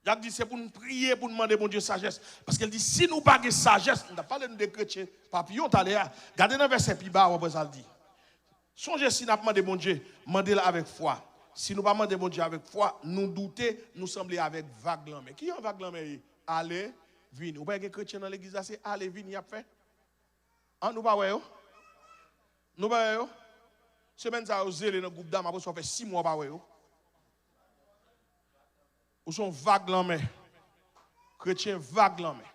Jak di se pou n priye, pou n mande Bondye sajès. Paske l di si nou pa gen sajès, m t ap pale nou de kretyen papiyon talè a. Gade nan vèsè pi ba a, w ap wè sa l di. Sonje, si n ap mande Bondye, mande l avèk fwa. Si nou pa mande Bondye avèk fwa, nou doute, nou sanble avèk vag lanmè. Ki jan vag lanmè ye? Ale, vini. Ou pa gen kretyen nan legliz la, se ale, vini y ap fè? An, nou pa wè yo? Nou pa wè yo? Semèn sa yo zele nan gwoup dam, apre sa w fè sis mwa w pa wè yo. Ou se yon vag lanmè. Kretyen vag lanmè.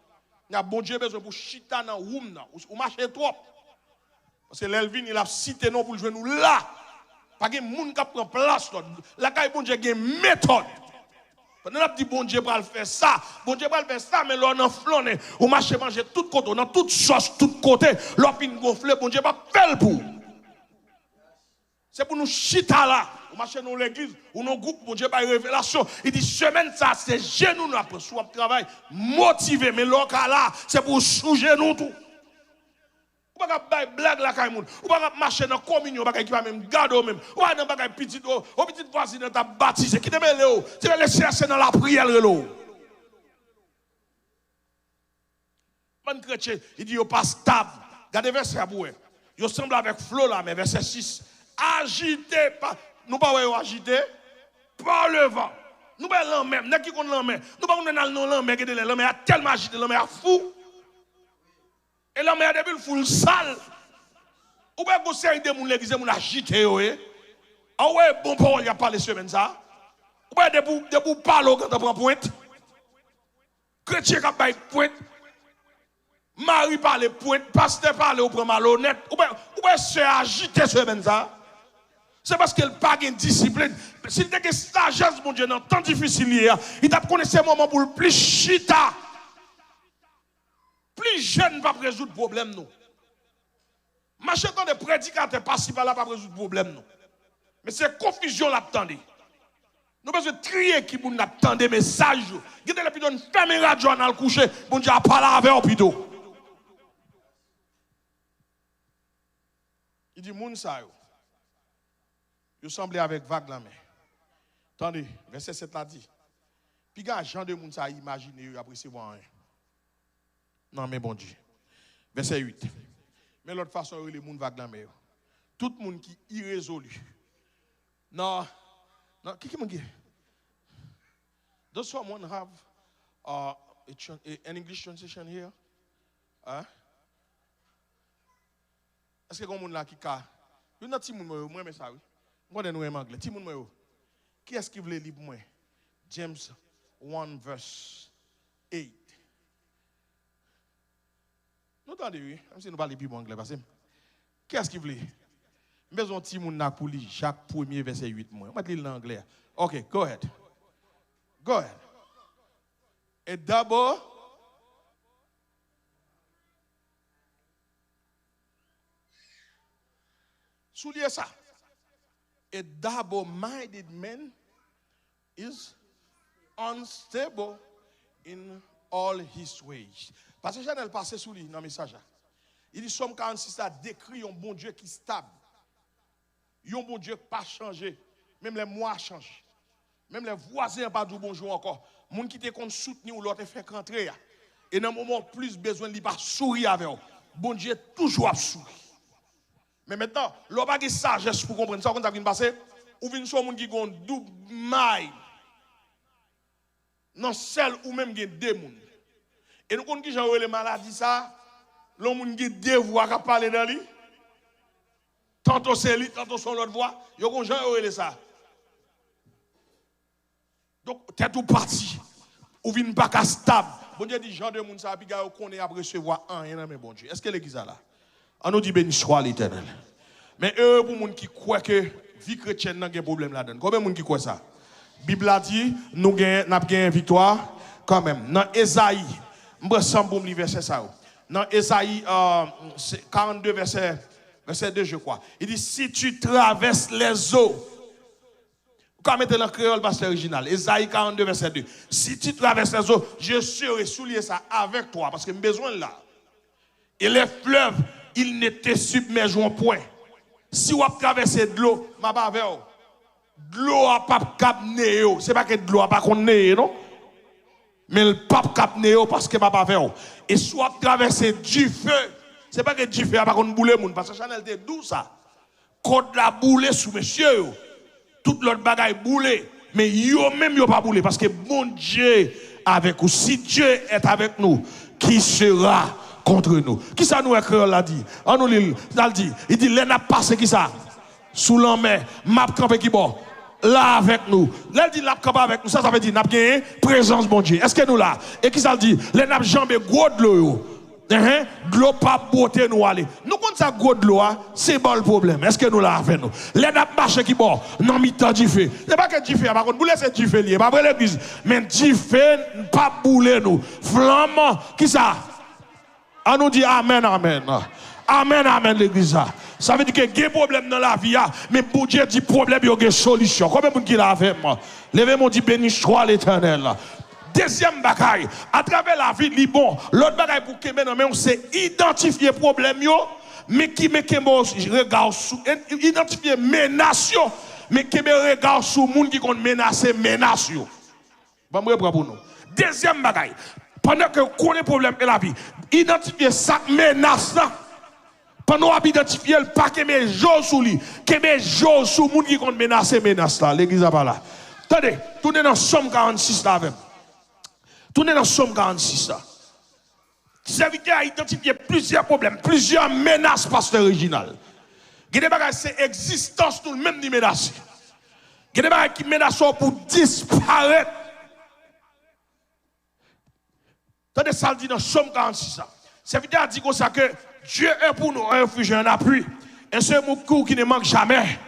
Nya Bondye bezwen pou chita nan woum nan. Ou, ou mache twòp. Paske lè l vini, l ap site non pou l jwenn ou la. Pa gen moun k ap pran plas lòt. Lakay Bondye gen metòd. Pandan n ap di Bondye pral fè sa, Bondye pral fè sa, men lè w nan flannen, ou mache manje tout kote, w nan tout sòs, tout kote, lè w fin gonfle, Bondye p ap fè l pou ou. Se pou nou chita la. Ou mache nan yon legliz, ou nan yon gwoup, Bondye bay revelasyon. Li di, semèn sa, se jenou nou ap pran. Si w ap travay, motive, men lè w ka la, se pou w sou jenou tou. Ou pa ka bay blag lakay moun. Ou pa ka mache nan kominyon, bagay ki pa menm gade w menm. Ou pa nan bagay pitit, o, o pitit vwazin nan t ap batize. Kite mele w. Se Lesenyè se nan lapriyè l rele w. Bann kretyen, li di yo pa stab. Gade vèsè a pou wè. Yo sanble avèk flo lanmè, vèsè sis. Ajite pa, nou pa wè yo ajite? Pa le van. Nou pa wè lanmè, nèg ki konn lanmè. Nou pa konn al nan lanmè, gen de lè lanmè a tèlman ajite, lanmè a fou. E lanmè a depi l fou, l sal. Ou pa wè gon seri de moun legliz, se moun ajite yo ye. A ou wè bon pawòl y ap pale semèn sa? Ou pa wè depi, depi w pale, w gentan pran pwent? Kretyen k ap bay pwent. Mari pale pwent, pastè pale ou pran malonèt. Ou pa, ou pa wè sè a ajite semèn sa? Se paske l pa gen disiplin. Si l te gen sajès Bondye nan tan difisil li ye a, li t ap konnen se moman pou l plis chita. Plis jèn p ap rezoud pwoblèm nou. Mache tande predikatè pasi pala p ap rezoud pwoblèm nou. Men se konfizyon l ap tande. Nou bezwen triye ki moun n ap tande mesaj yo. Gen de lè pito n fèmen radyo a n al kouche, Bondye a pale avè w pito. Li di moun sa yo, yo sanble avèk vag lanmè. Tande, vèsè sèt la di, piga jan de moun sa yo imajine yo, y ap resevwa anyen nan men Bondye. Vèsè uit. Men lòt fason yo rele moun vag lanmè yo. Tout moun ki irezoli. Nan, nan, ki, ki moun ki? Does someone have uh, a, tran- a, an English translation here? Hein? Èske gen moun la ki ka? Youn nan timoun mwen yo, mwen renmen sa wi. M konnen nou renmen anglè. Timoun mwen yo, kiyès ki vle li pou mwen? James one verse eight. Nou tande wi, menm si nou pale pi bon anglè pase m. Kiyès ki vle? M bezwen yon timoun la pou li Jak premye vèsè uit mwen. Ou mèt li l nan anglè a. Ok, go ahead. Go ahead. A double. Souliye sa. A double-minded man is unstable in all his ways. Pastè Chanèl pase sou li nan mesaj la. Li di Sòm karannsis la dekri yon Bondye ki stab. Yon Bondye k pa chanje, menm lè mwa a chanje. Menm lè vwazen an pa di w bonjou ankò. Moun ki te konn soutni w lè w te fenk rantre a. E nan moman w plis bezwen l, li pa souri avè w. Bondye toujou ap souri. Men mentnan, lè w pa gen sajès pou konprann sa, w konn sa k vin pase? Ou vin se yon moun ki gen yon doub may. Nan sèl ou menm gen de moun. E nou konn kijan yo rele maladi sa? Lè yon moun gen de vwa k ap pale nan li. Tanto se li, tanto se yon lòt vwa. Yo gon jan yo rele sa. Donk, tèt ou pati. Ou vin pa ka stab. Bondye di jan de moun sa a, piga yo konnen y ap resevwa anyen nan men Bondye. Èske legliz la la? An nou di, Beni swa Letènèl. Men ere pou moun ki kwè ke vi kretyèn nan gen pwoblèm ladan l. Konbyen moun ki kwè sa? Bib la di nou gen, n ap genyen viktwa kanmenm. Nan Ezayi, m pran san m pou m li vèsè sa yo. Nan Ezayi euh, se karannde vèsè, vèsè de, je crois. Il dit, si tu traverses les eaux, Ou ka mete l an kreyòl, pastè Reginald. Ezayi karannde, vèsè de. Si tu traverses les eaux, je serai, souliye sa, avec toi, paske m bezwen l la. Et les fleuves, ils ne te submergeront point. Si w ap travèse dlo, m ap avè w. Dlo a p ap kab neye w. Se pa ke dlo a pa konn neye, non. Men l p ap kab neye w paske m ap avè w. E si w ap travèse dife, se pa ke dife a pa konn boule moun, paske Chanèl te di w sa. Kòd la boule sou mesye yo. Tout lòt bagay boule. Men yo menm yo pa boule paske Bondye avèk ou. Si Dieu est avec nous, qui sera contre nous? Kisa nou wè kreyòl la di? An nou li l. Sa l di? Li di, lè n ap pase kisa? Sou lanmè. M ap kanpe ki bò? La avèk nou. Lè l di l ap kanpe avèk nou, sa, sa vle di n ap genyen prezans Bondye. Èske nou la? E kisa l di? Lè n ap janbe gwo dlo yo, enhen, dlo p ap bwote nou ale. Nou konn sa gwo dlo a, se ba l pwoblèm. Èske nou la avè nou? Lè n ap mache ki bò? Nan mitan dife. Se pa ke dife a pa konn boule, se dife li ye. Pa vre, legliz? Men dife p ap boule nou. Flanm, kisa? An nou di amèn, amèn. Amèn, amèn, legliz la. Sa vle di ke gen pwoblèm nan lavi a, men Bondye di pwoblèm yo gen solisyon. Konbyen moun ki la avè m? Leve men w, di, beni swa Letènèl. Dezyèm bagay, atravè lavi, li bon. Lòt bagay pou kenbe nan men w, se idantifye pwoblèm yo, men ki, men kenbe w rega w sou, idantifye menas yo, men kenbe rega w sou moun ki konn menase menas yo. Ban m repran pou nou. Dezyèm bagay, pandan ke w konnen pwoblèm ke lavi, idantifye sa k menas lan. Pandan w ap idantifye l, pa kenbe je w sou li. Kenbe je w sou moun ki konn menase menas la. Legliz la pa la. Tande, tounen nan Sòm karannsis la avè m. Tounen nan Sòm karannsis la. Sèvitè a idantifye plizyè pwoblèm, plizyè menas, pastè Reginald. Gen de bagay se egzistans nou menm li menase. Gen de bagay ki menase w pou disparèt. Tande sa l di nan Sòm karannsis la. Sèvitè a di konsa ke Dieu est pour nous un refuge et un appui, un secours qui ne manque jamais.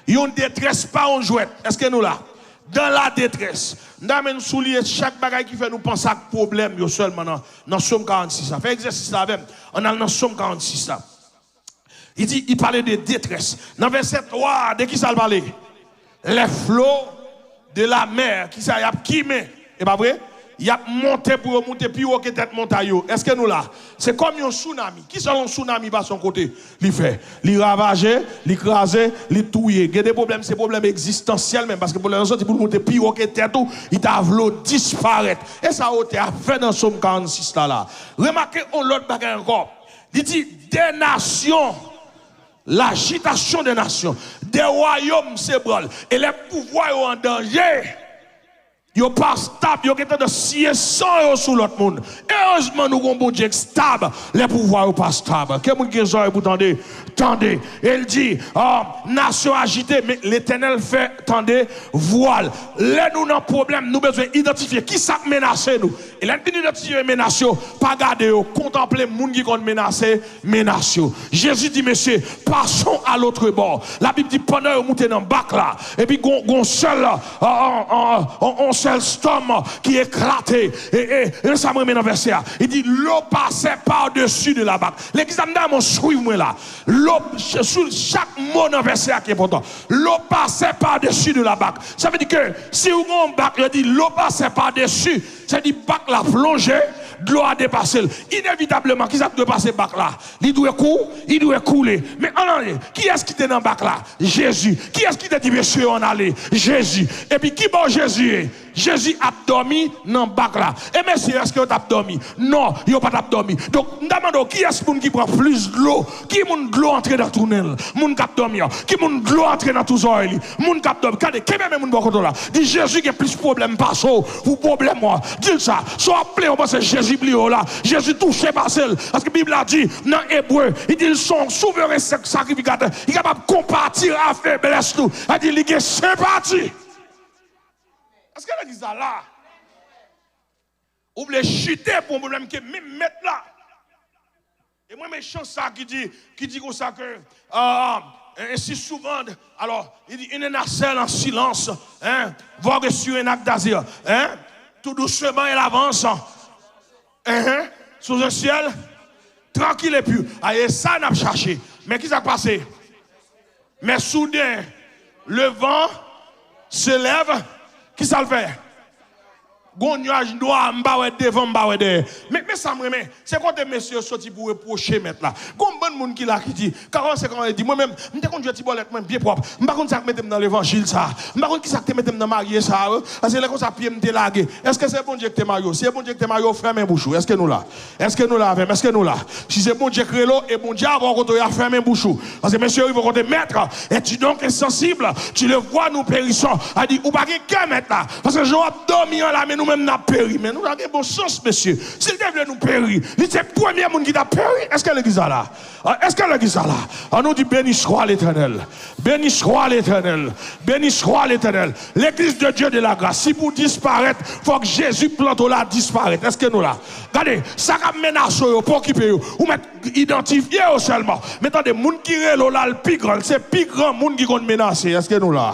Yon detrès pa yon jwèt. Èske nou la? Dans la détresse. M ta renmen nou souliye chak bagay ki fè nou panse ak pwoblèm yo sèlman nan, nan Sòm karannsis la. Fè egzèsis la avè m. Ann al nan Sòm karannsis la. Li di, li pale de detrès. Nan vèsè twa, de ki sa l pale? Les flots de la mer, ki sa y ap kimen, e pa vre? Y ap monte pou yo moute pi wo ke tèt montay yo. Èske nou la? Se kòm yon tsunami. Ki jan yon tsunami pase yon kote? Li fè, li ravaje, li kraze, li touye. Gen de pwoblèm, se pwoblèm egzistansyèl menm, paske pwoblèm nan soti pou l moute pi wo ke tèt ou, li ta vle w disparèt. E sa wotè a fè nan Sòm karannsis la la. Remake yon lòt bagay ankò. Li di, des nations, l'agitation des nations, des royaumes s'ébranlent, et les pouvoirs yo an danje. Yo pa stab, yo gen tandans siye san yo sou lòt moun. Erezman, nou gon Bondye k stab, lè pouvwa yo pa stab. Ke moun gen zòrèy pou tande, tande. E l di, ah, nasyon ajite, men Letènèl fè tande vwa l. Lè nou nan pwoblèm, nou bezwen idantifye ki sa k menase nou. E lè n fin idantifye menas yo, pa gade yo, kontanple moun ki konn menase menas yo. Jezi di, mesye, passons à l'autre bord. Labib di, pandan yo moute nan bak la, epi gon, gon sèl, euh, on, on, on, on sèl stòm ki eklate. E, e, e sa m renmen nan vèsè a. Li di, l'eau passait par-dessus de la barque. Legliz la, m ta renmen w swiv mwen la. L'eau, sou chak mo nan vèsè a ki enpòtan. L'eau passait par-dessus de la barque. Sa vle di ke si w gen yon bak, yo di, l'eau passait par-dessus. Sa vle di bak la plonje, dlo a depase l. Inevitableman, ki sa k dwe pase bak la? Li dwe kou, li dwe koule. Men ann ale, kiyès ki te nan bak la? Jezi. Kiyès ki te di mesye yo ann ale? Jezi. Epi ki bò Jezi ye? Jezi ap dòmi nan bak la. E mesye yo, èske yo t ap dòmi? Non, yo pa t ap dòmi. Donk, m ta mande w, kiyès moun ki pran plis dlo? Ki moun dlo antre nan tou nen l? Moun k ap dòmi an. Ki moun dlo antre nan tou zòrèy li? Moun k ap dòmi. Gade, kenbe men moun bò kote w la. Di, Jezi gen plis pwoblèm pase w pou pwoblèm ou an. Di l sa. Si w ap plenn, ou panse Jezi bliye w la. Jezi touche pase l. Paske Bib la di, nan Ebre, li di l se yon souvren sakrifikatè. Li kapab konpati a feblès nou. Sa di, li gen senpati. Èske legliz la la? Ou vle chite pou yon pwoblèm ke menm mèt la. E mwen renmen chan sa ki di, ki di konsa ke, euh, ainsi souvent, alors, il dit, une nacelle en silence, hein, vogue sur un lac d'azur, hein, tout doucement elle avance, hein, sous un ciel tranquille et pur. A, e sa n ap chache. Men ki sa k pase? Men souden, le vent Se lèv, ki sa l fè? Gon nyaj nwa, m pa wè devan, m pa wè dèyè. Men, men sa m renmen, se kote mesye yo soti pou repwoche mèt la. Gon bann moun ki la ki di, ka kòmanse kòmanse di, mwen menm, m te konn jwe ti bòlèt mwen byen pwòp. M pa konn sa k mete m nan levanjil sa. M pa konn ki sa k te mete m nan marye sa. Paske lè konsa pye m te lage. Èske se Bondye ki te marye w? Si se Bondye ki te marye w, fèmen bouch ou. Èske nou la? Èske nou la avè m? Èske nou la? Si se Bondye k rele w, e Bondye ap wè w kote w ye a, fèmen bouch ou. Paske mesye yo rive kote, Maître, es-tu donc insensible? Tu le vois, nous périssons. A di, ou pa gen kè, Mèt la. Paske jan w ap dòmi an la, men nou menm n ap peri. Men nou la gen bon sans, mesye. Si l te vle nou peri, li se premye moun ki t ap peri. Èske legliz la la? Ah, èske legliz la la? An nou di, béni soit l'Éternel. Béni soit l'Éternel. Béni soit l'Éternel. L'église de Dieu de la grâce. Si pou disparèt, fòk Jezi k plante w la disparèt. Èske nou la? Gade, sa k ap menase w yo, pa okipe yo. Ou mèt idantifye yo sèlman. Men tande, moun ki rele w la, l pi gran. Se pi gran moun ki konn menase. Èske nou la?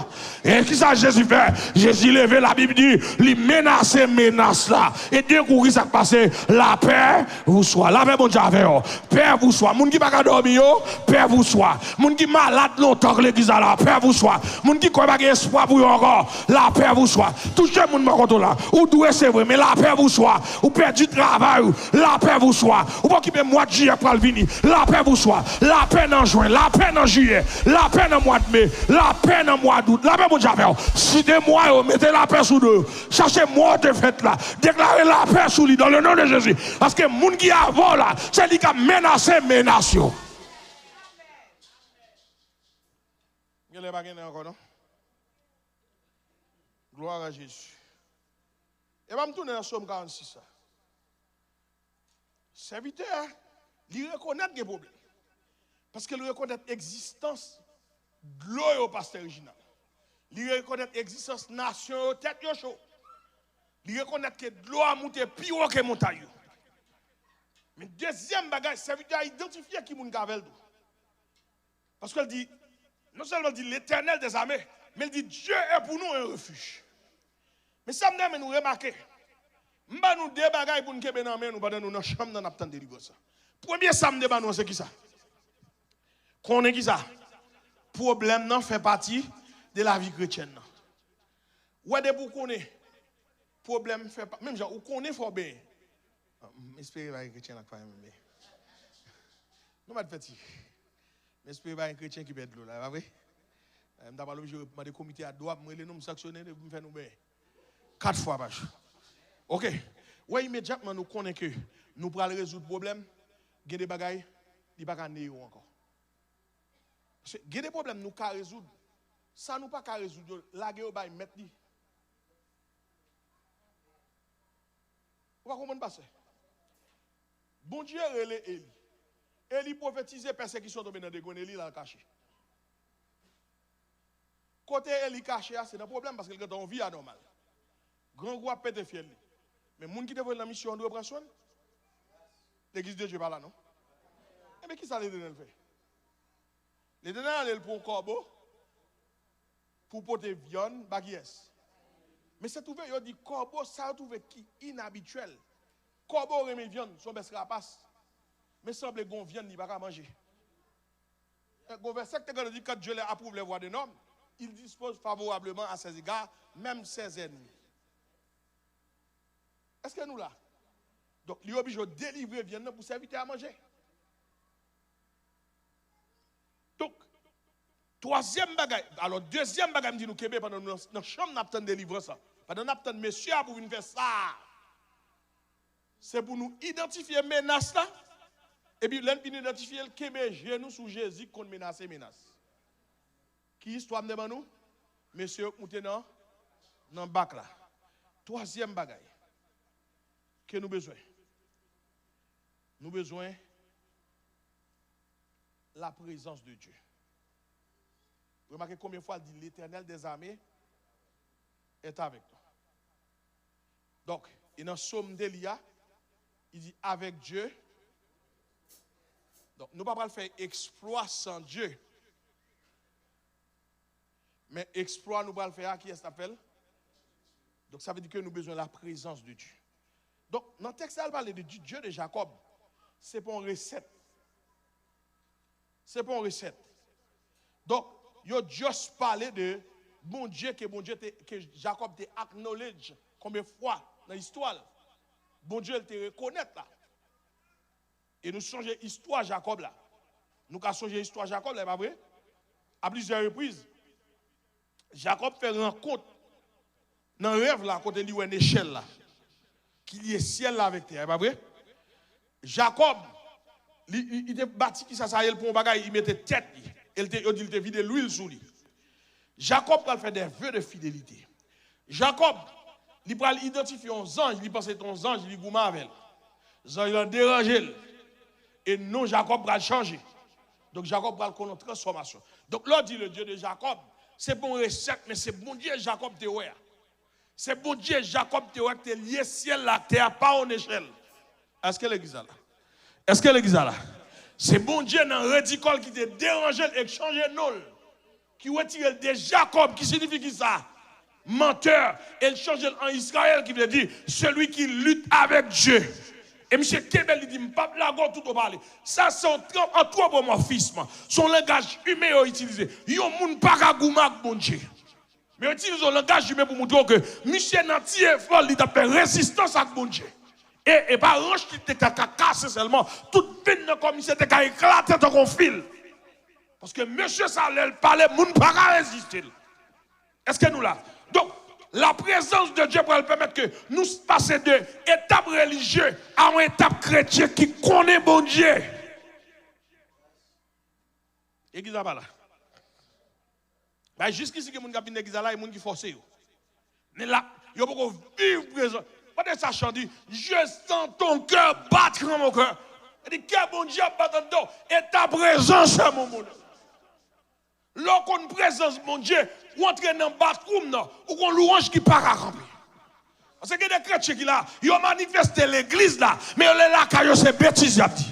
E kisa Jezi fè? Jezi leve, Labib di, li menase menas la. E de kou, kisa k pase? Lapè vous soit. Lapè Bondye avè w. Pè vous soit. Moun ki pa ka dòmi yo, pè vous soit. Moun ki malad lontan k legliz la la, pè vous soit. Moun ki kwè pa gen espwa pou yo ankò, lapè vous soit. Touche moun bò kote w la. Ou dwe, se vre, men lapè vous soit. Ou pèdi travay ou, lapè vous soit. Ou pa okipe mwa jiyè k pral vini, lapè vous soit. Lapè nan jen, lapè nan jiyè, lapè nan mwa de me, lapè nan mwa dout. Lapè Bondye avè w. Site mwa yo, mete lapè sou do yo. Chache mwa w te fèt la. Deklare lapè sou li dans le nom de Jésus. Paske moun ki avè w la, se li k ap menase menas yo. Genlè pa genyen ankò, non? Gloire à Jésus. E pa m tounen nan Sòm karannsis la. Sèvitè a, li rekonèt gen pwoblèm. Paske li rekonèt egzistans dlo yo, pastè Reginald. Li rekonèt egzistans nasyon yo, tèt yo cho. Li rekonèt ke dlo a moute pi wo ke montay yo. Men dezyèm bagay, sèvitè a idantifye ki moun k avè l tou. Paske l di, non sèlman l di Letènèl dèzame, men l di Dieu est pour nous un refuge. Men sa m ta renmen nou remake, m ba nou de bagay pou n kenbe nan men nou pandan nou nan chanm nan n ap tann delivrans la. Premye sa m te ba nou an se kisa? Konnen kisa? Pwoblèm nan fè pati de lavi kretyèn nan. Ou wè depi w konnen pwoblèm fè pa, menm jan ou konnen fò w benyen. M espere pa gen kretyen la k pa renmen benyen. Nou mèt fè ti. M espere pa gen kretyen ki pèdi dlo la, e pa vre? Eh, m ta pral oblije mande komite a dwa pou m rele nou, m sanksyone depi m fè nou benyen. Kat fwa pa jou. Oke. Wè, imedyatman nou konnen ke nou pral rezoud pwoblèm, gen de bagay, li pa ka neye w ankò. Paske gen de pwoblèm nou ka rezoud. Sa nou pa ka rezoud yo, lage yo bay mèt li. Ou pa konprann, pastè? Bondye rele Eli. Eli pwofetize, pèsekisyon tonbe nan degrenn Eli, l al kache. Kote Eli kache a, se nan pwoblèm, paske l gentan yon vi anòmal. Grangou ap pete fyèl li. Men moun ki te voye l nan misyon an dwe pran swen l. Legliz de Dye pa la, non. Enben, kisa Letènèl fè? Letènèl ale, l pran yon kòbo pou pote vyann ba kiyès? Men se twouve, yo di kòbo sa yo twouve ki inabityèl. Kòbo renmen vyann, se yon bès rapas. Men sanble gon vyann li pa ka manje. Gon vèsè ki te gentan di, quand Dieu approuve les voies d'un homme, il dispose favorablement à ses égards, même ses ennemis. Èske nou la? Donk, li oblije delivre vyann nan pou sèvitè a manje. Donk, twazyèm bagay, alò, dezyèm bagay m di nou kenbe pandan nou nan, nan chanm n ap tann delivrans la, pandan n ap tann mesye a pou vin fè sa, se pou nou idantifye menas la, epi lè n fin idantifye l, kenbe je nou sou Jezi k konn menase menas. Ki istwa m te ban nou? Mesye yo k moute nan, nan bak la. Twazyèm bagay ke nou bezwen, nou bezwen la présence de Dieu. Remake konbyen fwa l di, Letènèl dèzame est avec nous. Donk, e nan Sòm de li a, li di, avec Dieu. Donk, nou pa pral fè eksplwa san Dye. Men eksplwa nou pral fè a, kiyès k ap fè l? Donk, sa vle di ke nou bezwen la présence de Dieu. Donk, nan tèks la, l pale de Di-, Dieu de Jacob. Se pa yon resèt. Se pa yon resèt. Donk, yo just pale de Bondye ke Bondye te, ke Jakòb te acknowledge konbyen fwa nan istwa l? Bondye l te rekonèt la. E nou sonje istwa Jakòb la. Nou ka sonje istwa Jakòb la, e pa vre? A plizyè repriz, Jakòb fè rankont nan rèv la kote li wè nechèl la ki lye syèl la avèk tè a, e pa vre? Jakòb, li, li, li te bati kisa sa ye, l pran yon bagay, li mete tèt li. E l te, yo di l te vide lwil sou li. Jakòb pral fè des vœux de fidélité. Jakòb, li pral idantifye yon zanj, li panse se yon zanj, li goumen avè l. Zanj lan deranje l. E non Jakòb pral chanje. Donk Jakòb pral konn yon transfòmasyon. Donk lè w di le Dieu de Jacob, se pa yon resèt, men se Bondye Jakòb te wè a. Se Bondye Jakòb te wè ki te lye syèl la ak tè a pa yon nechèl. Èske legliz la la? Èske legliz la la? Se Bondye nan redikòl ki te deranje l e k chanje non l, ki retire l de Jakòb, ki siyifi kisa? Mantè. E l chanje l an Izrayèl, ki vle di celui qui lutte avec Dieu. E misye kenbe l, li di, "M p ap lage w tout o pale." Sa se yon tran-, antwopomòfism. Se yon langaj imen yo itilize. Yon moun pa ka goumen ak Bondye. Men yo itilize yon langaj imen pou montre w ke misye nan ti efò l, li t ap fè rezistans ak Bondye. E, e pa ranch li te ka, ka kase sèlman. Tout venn nan kò misye te ka eklate tankou yon fil. Paske mesye sa, lè l pale, moun pa ka reziste l. Èske nou la? Donk, la prezans de Dye pral pèmèt ke nou pase de etap relijye a yon etap kretyen ki konnen Bondye. Legliz la pa la. Bay jiskisi gen moun k ap vin legliz la la, e moun ki fòse yo. Men la, yo poko viv prezans. Mande sa chan di, "Je sens ton cœur battre dans mon cœur." Sa di, kè Bondye ap bat anndan w, e ta prezans, mon bonè. Lè w konn prezans Bondye, ou antre nan bathroom nan, ou gon lwanj ki pa ka kanpe. Paske gen de kretyen ki la, yo manifeste legliz la, men yo lè lakay yo se betiz y ap di.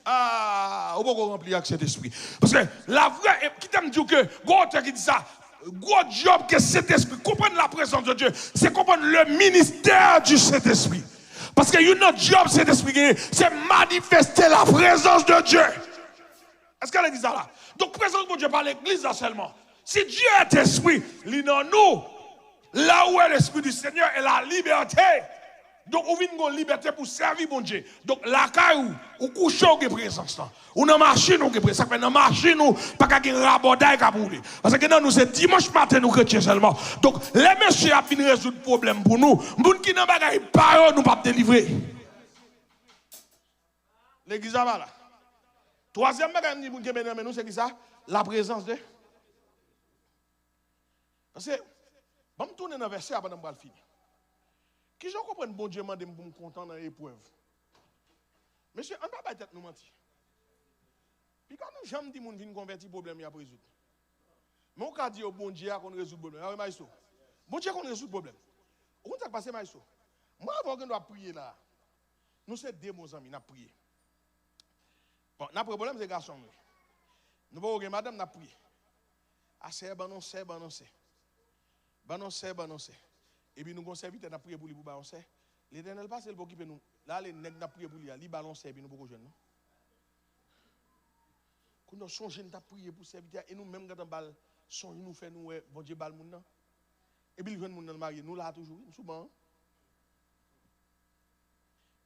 Ah, ou poko ranpli ak Sentespri. Paske la vrè, e kite m di w ke gwo otè ki di sa, gwo djòb ke Sentespri, konprann la prezans de Dye, se konprann le ministère du Saint-Esprit. Paske youn nan djòb Sentespri genyen, se manifeste la prezans de Dye. Èske legliz la la? Donk, prezans Bondye pa legliz la sèlman. Si Dieu est esprit, li nan nou. Là où est l'esprit du Seigneur, est la liberté. Donk, ou vin gon libète pou sèvi Bondye. Donk, lakay ou, ou kouche, ou gen prezans lan. Ou nan machin, ou gen prezans. Sa k fè nan machin ou, pa ka gen rabòday k ap woule. Paske nan nou, se dimanch maten nou kretyen sèlman. Donk, lè mesye ap vin rezoud pwoblèm pou nou, moun ki nan bagay pa yo, nou p ap delivre. Legliz la pa la. Twazyèm bagay m di pou n kenbe nan men nou, se ki sa? La prezans de. Paske, ban m tounen nan vèsè a pandan m pral fini. Kijan w konprann Bondye mande m pou m kontan nan eprèv? Mesye, ann pa bay tèt nou manti. Piga nou janm di moun vin konvèti, pwoblèm y ap rezoud. Men w ka di yo Bondye a konn rezoud pwoblèm. A wi, Maestro. Bondye konn rezoud pwoblèm. Ou konn sa k pase, Maestro? Mwen avè w gen dwa ap priye la. Nou se de bon zanmi, n ap priye. Bon, n ap priye, pwoblèm se gason nou ye. Nou poko gen madanm, n ap priye. A sè, ban non sè, ban non sè. Ban non sè, ban non sè. Epi nou gon sèvitè, n ap priye pou li pou ba yon sè. Letènèl pase, l pa okipe nou. L ale, nèg n ap priye pou li a, li ba l yon sè, epi nou poko jwenn non. Kounye a w sonje n t ap priye pou sèvitè a, e nou menm gentan ba l sonj nou fè nou wè Bondye ba l moun nan. Epi l jwenn moun nan l marye, nou la toujou, wi, m sou ban an.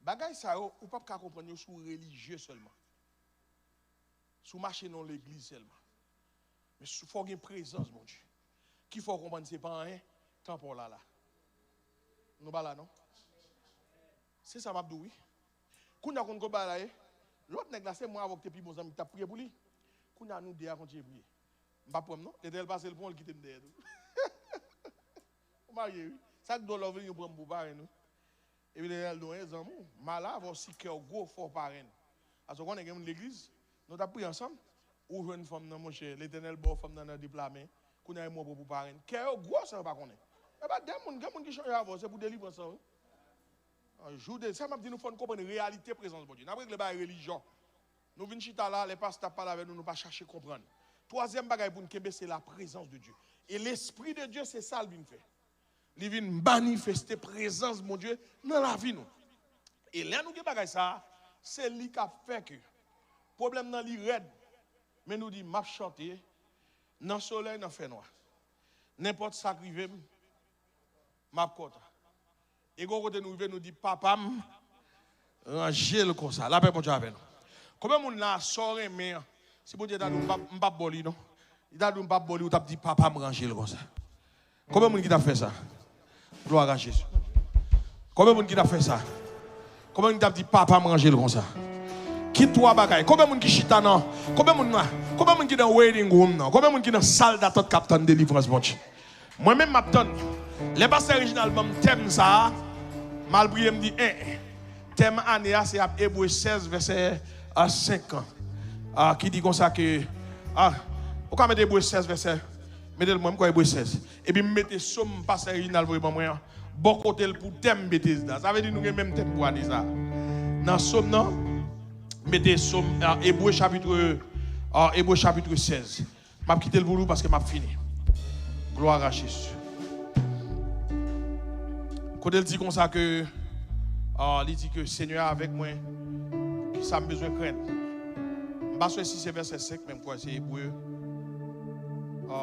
Bagay sa yo, ou p ap ka konprann yo si w relijye sèlman. Si w mache nan yon legliz sèlman. Men si, fò w gen prezans Bondye. Ki fè w konprann se pa anyen, tanpon w la la. Nou pa la non. Se sa m ap di w wi. Kounye a w konn kòman bagay la ye? Lòt nèg la, se mwen avè w ki te pi bon zanmi ki t ap priye pou li. Kounye a nou de a kontinye priye. M p ap pran m non. Letènèl pase l pran w, l kite m dèyè tou. Ou marye wi. Sa k dwòl lè w vini, ou pran m pou parenn ou. Epi Letènèl di w, en zanmi w, m ale avè w si kè w gwo, fò w parenn. Paske w konnen gen moun legliz, nou t ap priye ansanm, ou jwenn fanm nan, monchè, Letènèl ba w fanm nan nan de pla men, kounye a e mwen w pran pou parenn. Kè yo gwo, sa yo pa konnen. E pa de moun, gen moun ki chanje avè w, se pou delivrans lan wi. An jou de, sa m ap di nou, fò n konprann reyalite prezans Bondye. N ap regle bagay relijyon. Nou vin chita la, lè pastè ap pale avè nou, nou pa chache konprann. Twazyèm bagay pou n kenbe, se la prezans de Dye. E Lespri de Dye, se sa l vin fè. Li vin manifeste prezans Bondye nan lavi nou. E lè nou gen bagay sa a, se li k ap fè ke pwoblèm nan li rèd, men nou di, "M ap chante nan solèy, nan fènwa. Nenpòt sa k rive m, m ap kontan. E gon kote nou rive, nou di, "Papa m, ranje l konsa." Lapè Bondye avè nou. Konbyen moun la, sa w renmen an, si Bondye ta di w, "M p ap, m p ap ba w li non." Li ta di w, "M p ap ba w li," ou t ap di, "Papa m, ranje l konsa." Konbyen moun ki t ap fè sa? Glwa a Jezi. Konbyen moun ki t ap fè sa? Konbyen moun ki t ap di, "Papa m, ranje l konsa"? Ki twa bagay? Konbyen moun ki chita nan, konbyen moun nan, konbyen moun ki nan waiting room nan? Konbyen moun ki nan sal datant k ap tann delivrans Bondye? Mwen menm, m ap tann. Lè pastè Reginald ban m tèm sa a, m al priye, m di, "En, en." Tèm ane a, se ap Ebre sèz, vèsè, a, senk an, a, ki di konsa ke, a, ou ka mete Ebre sèz, vèsè, mete l mwen, m kwè Ebre sèz. Epi m mete sòm pastè Reginald voye ban mwen an, bò kote l pou tèm Betesda. Sa vle di nou gen menm tèm pou ane sa a. Nan sòm nan, mete sòm, a, Ebre chapit, a, Ebre chapit sèz. M ap kite l pou nou paske m ap fini. Glwa a Jezi. Kote l di konsa ke, a, li di ke Senyè a avèk mwen, kisa m bezwen krenn? M pa swè si se vèsè senk, men m kwè se Ebre. A,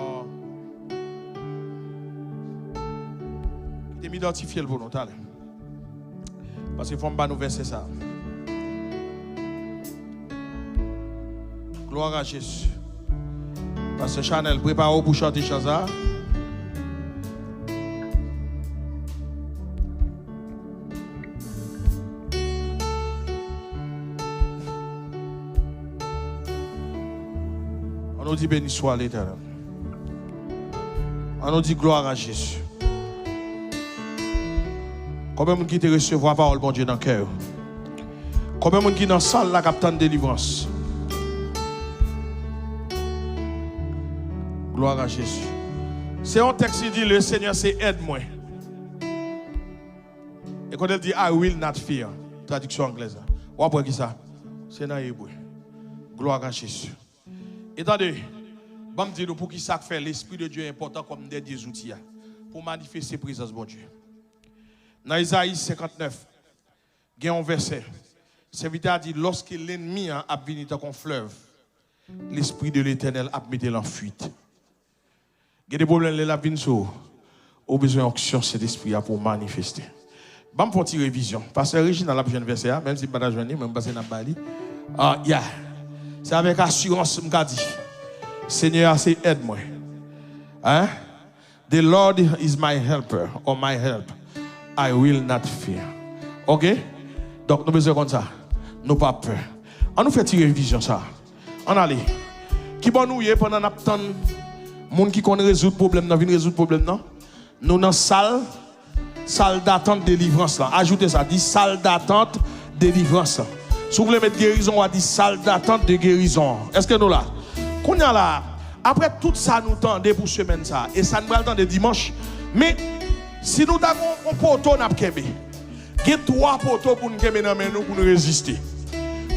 kite m idantifye l pou nou, talè. Paske fò m ba nou vèsè sa. Glwa a Jezi. Pastè Chanèl, prepare w pou chante chan sa. Ann nou di, "Beni swa Letènèl." Ann nou di, "Glwa a Jezi." Konbyen moun ki te resevwa pawòl Bondye nan kè yo? Konbyen moun ki nan sal la k ap tann delivrans? Glwa a Jezi. Se yon tèks ki di, "Le Seigneur se èd mwen." E kote l di, "I will not fear." Tradiksyon anglèz la. W ap wè kisa? Se nan Ebre. Glwa a Jezi. E tande, ban m di nou poukisa k fè Lespri de Dye enpòtan kòm dènye zouti a pou manifeste prezans Bondye. Nan Ezayi senkantnèf, gen yon vèsè. Sèvitè a di, "Lòske lènmi an ap vini tankou yon flèv, Lespri de Letènèl ap mete l an fuit." Gen de pwoblèm lè l ap vin sou ou, ou bezwen onksyon Sentespri a pou w manifeste. Ban m fè yon ti revizyon. Pastè Reginald ap jwenn vèsè a, menm si m pa ta jwenn li, men m panse n ap ba li. Ah, yeah. Se avèk asirans m ka di, Senyè a se èd mwen. Hein? "The Lord is my helper," or my help. "I will not fear." Ok? Donk, nou bezwen konn sa. Nou pa pè. Ann nou fè ti revizyon sa. Ann ale. Kibò nou ye pandan n ap tann moun ki konn rezoud pwoblèm nan vin rezoud pwoblèm nan? Nou nan sal, sal datant delivrans lan. Ajoute sa, di sal datant delivrans lan. Si w vle met gerizon, w a di sal datant de gerizon an. Èske nou la? Kounye a la, apre tout sa nou tande pou semèn sa a, e sa n pral tande dimanch, men si nou ta gon, gon poto n ap kenbe, gen twa poto pou n kenbe nan men nou pou n reziste.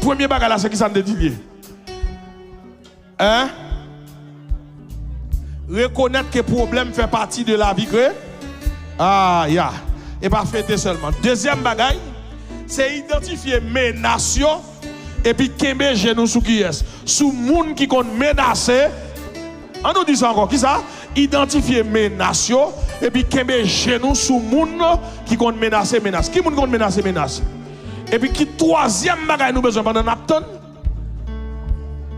Premye bagay la, se kisa n te di l ye? Hein? Rekonèt ke pwoblèm fè pati de lavi kre-, ah, ya. E pa fete sèlman. Dezyèm bagay, se idantifye menas yo, epi kenbe je nou sou kiyès? Sou moun ki konn menase. Ann nou di sa ankò. Kisa? Idantifye menas yo, epi kenbe je nou sou moun ki konn menase menas. Ki moun ki konn menase menas? Epi ki twazyèm bagay nou bezwen pandan n ap tann?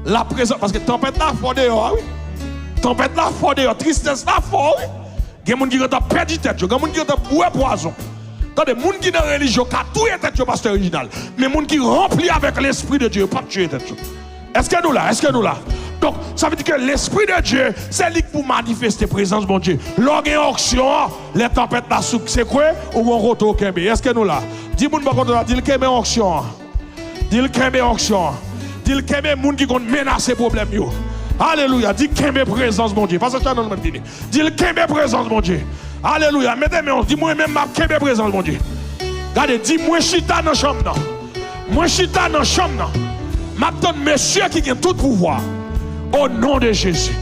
Laprezans, paske tanpèt la fò deyò a, wi. Tanpèt la fò deyò, tristès la fò, wi. Gen moun ki gentan pèdi tèt yo, gen moun ki gentan bwè pwazon. Tande, moun ki nan relijyon ka touye tèt yo, pastè Reginald. Men moun ki ranpli avèk Lespri de Dye, yo p ap touye tèt yo. Èske nou la? Èske nou la? Donk, sa vle di ke Lespri de Dye, se li k pou manifeste prezans Bondye. Lè w gen onksyon an, lè tanpèt la sou, sekwe, ou gon kote w kenbe. Èske nou la? Di moun bò kote w la, di l kenbe onksyon an. Di l kenbe onksyon an. Di l kenbe moun ki konn menase pwoblèm yo. Alelouya. Di kenbe prezans Bondye. Pastè Shannon mèt vini. Di l kenbe prezans Bondye. Alelouya. Mete men w. Di, "Mwen menm m ap kenbe prezans Bondye." Gade, di, "Mwen chita nan chanm nan. Mwen chita nan chanm nan. M ap tann mesye ki gen tout pouvwa. O non de Jezi."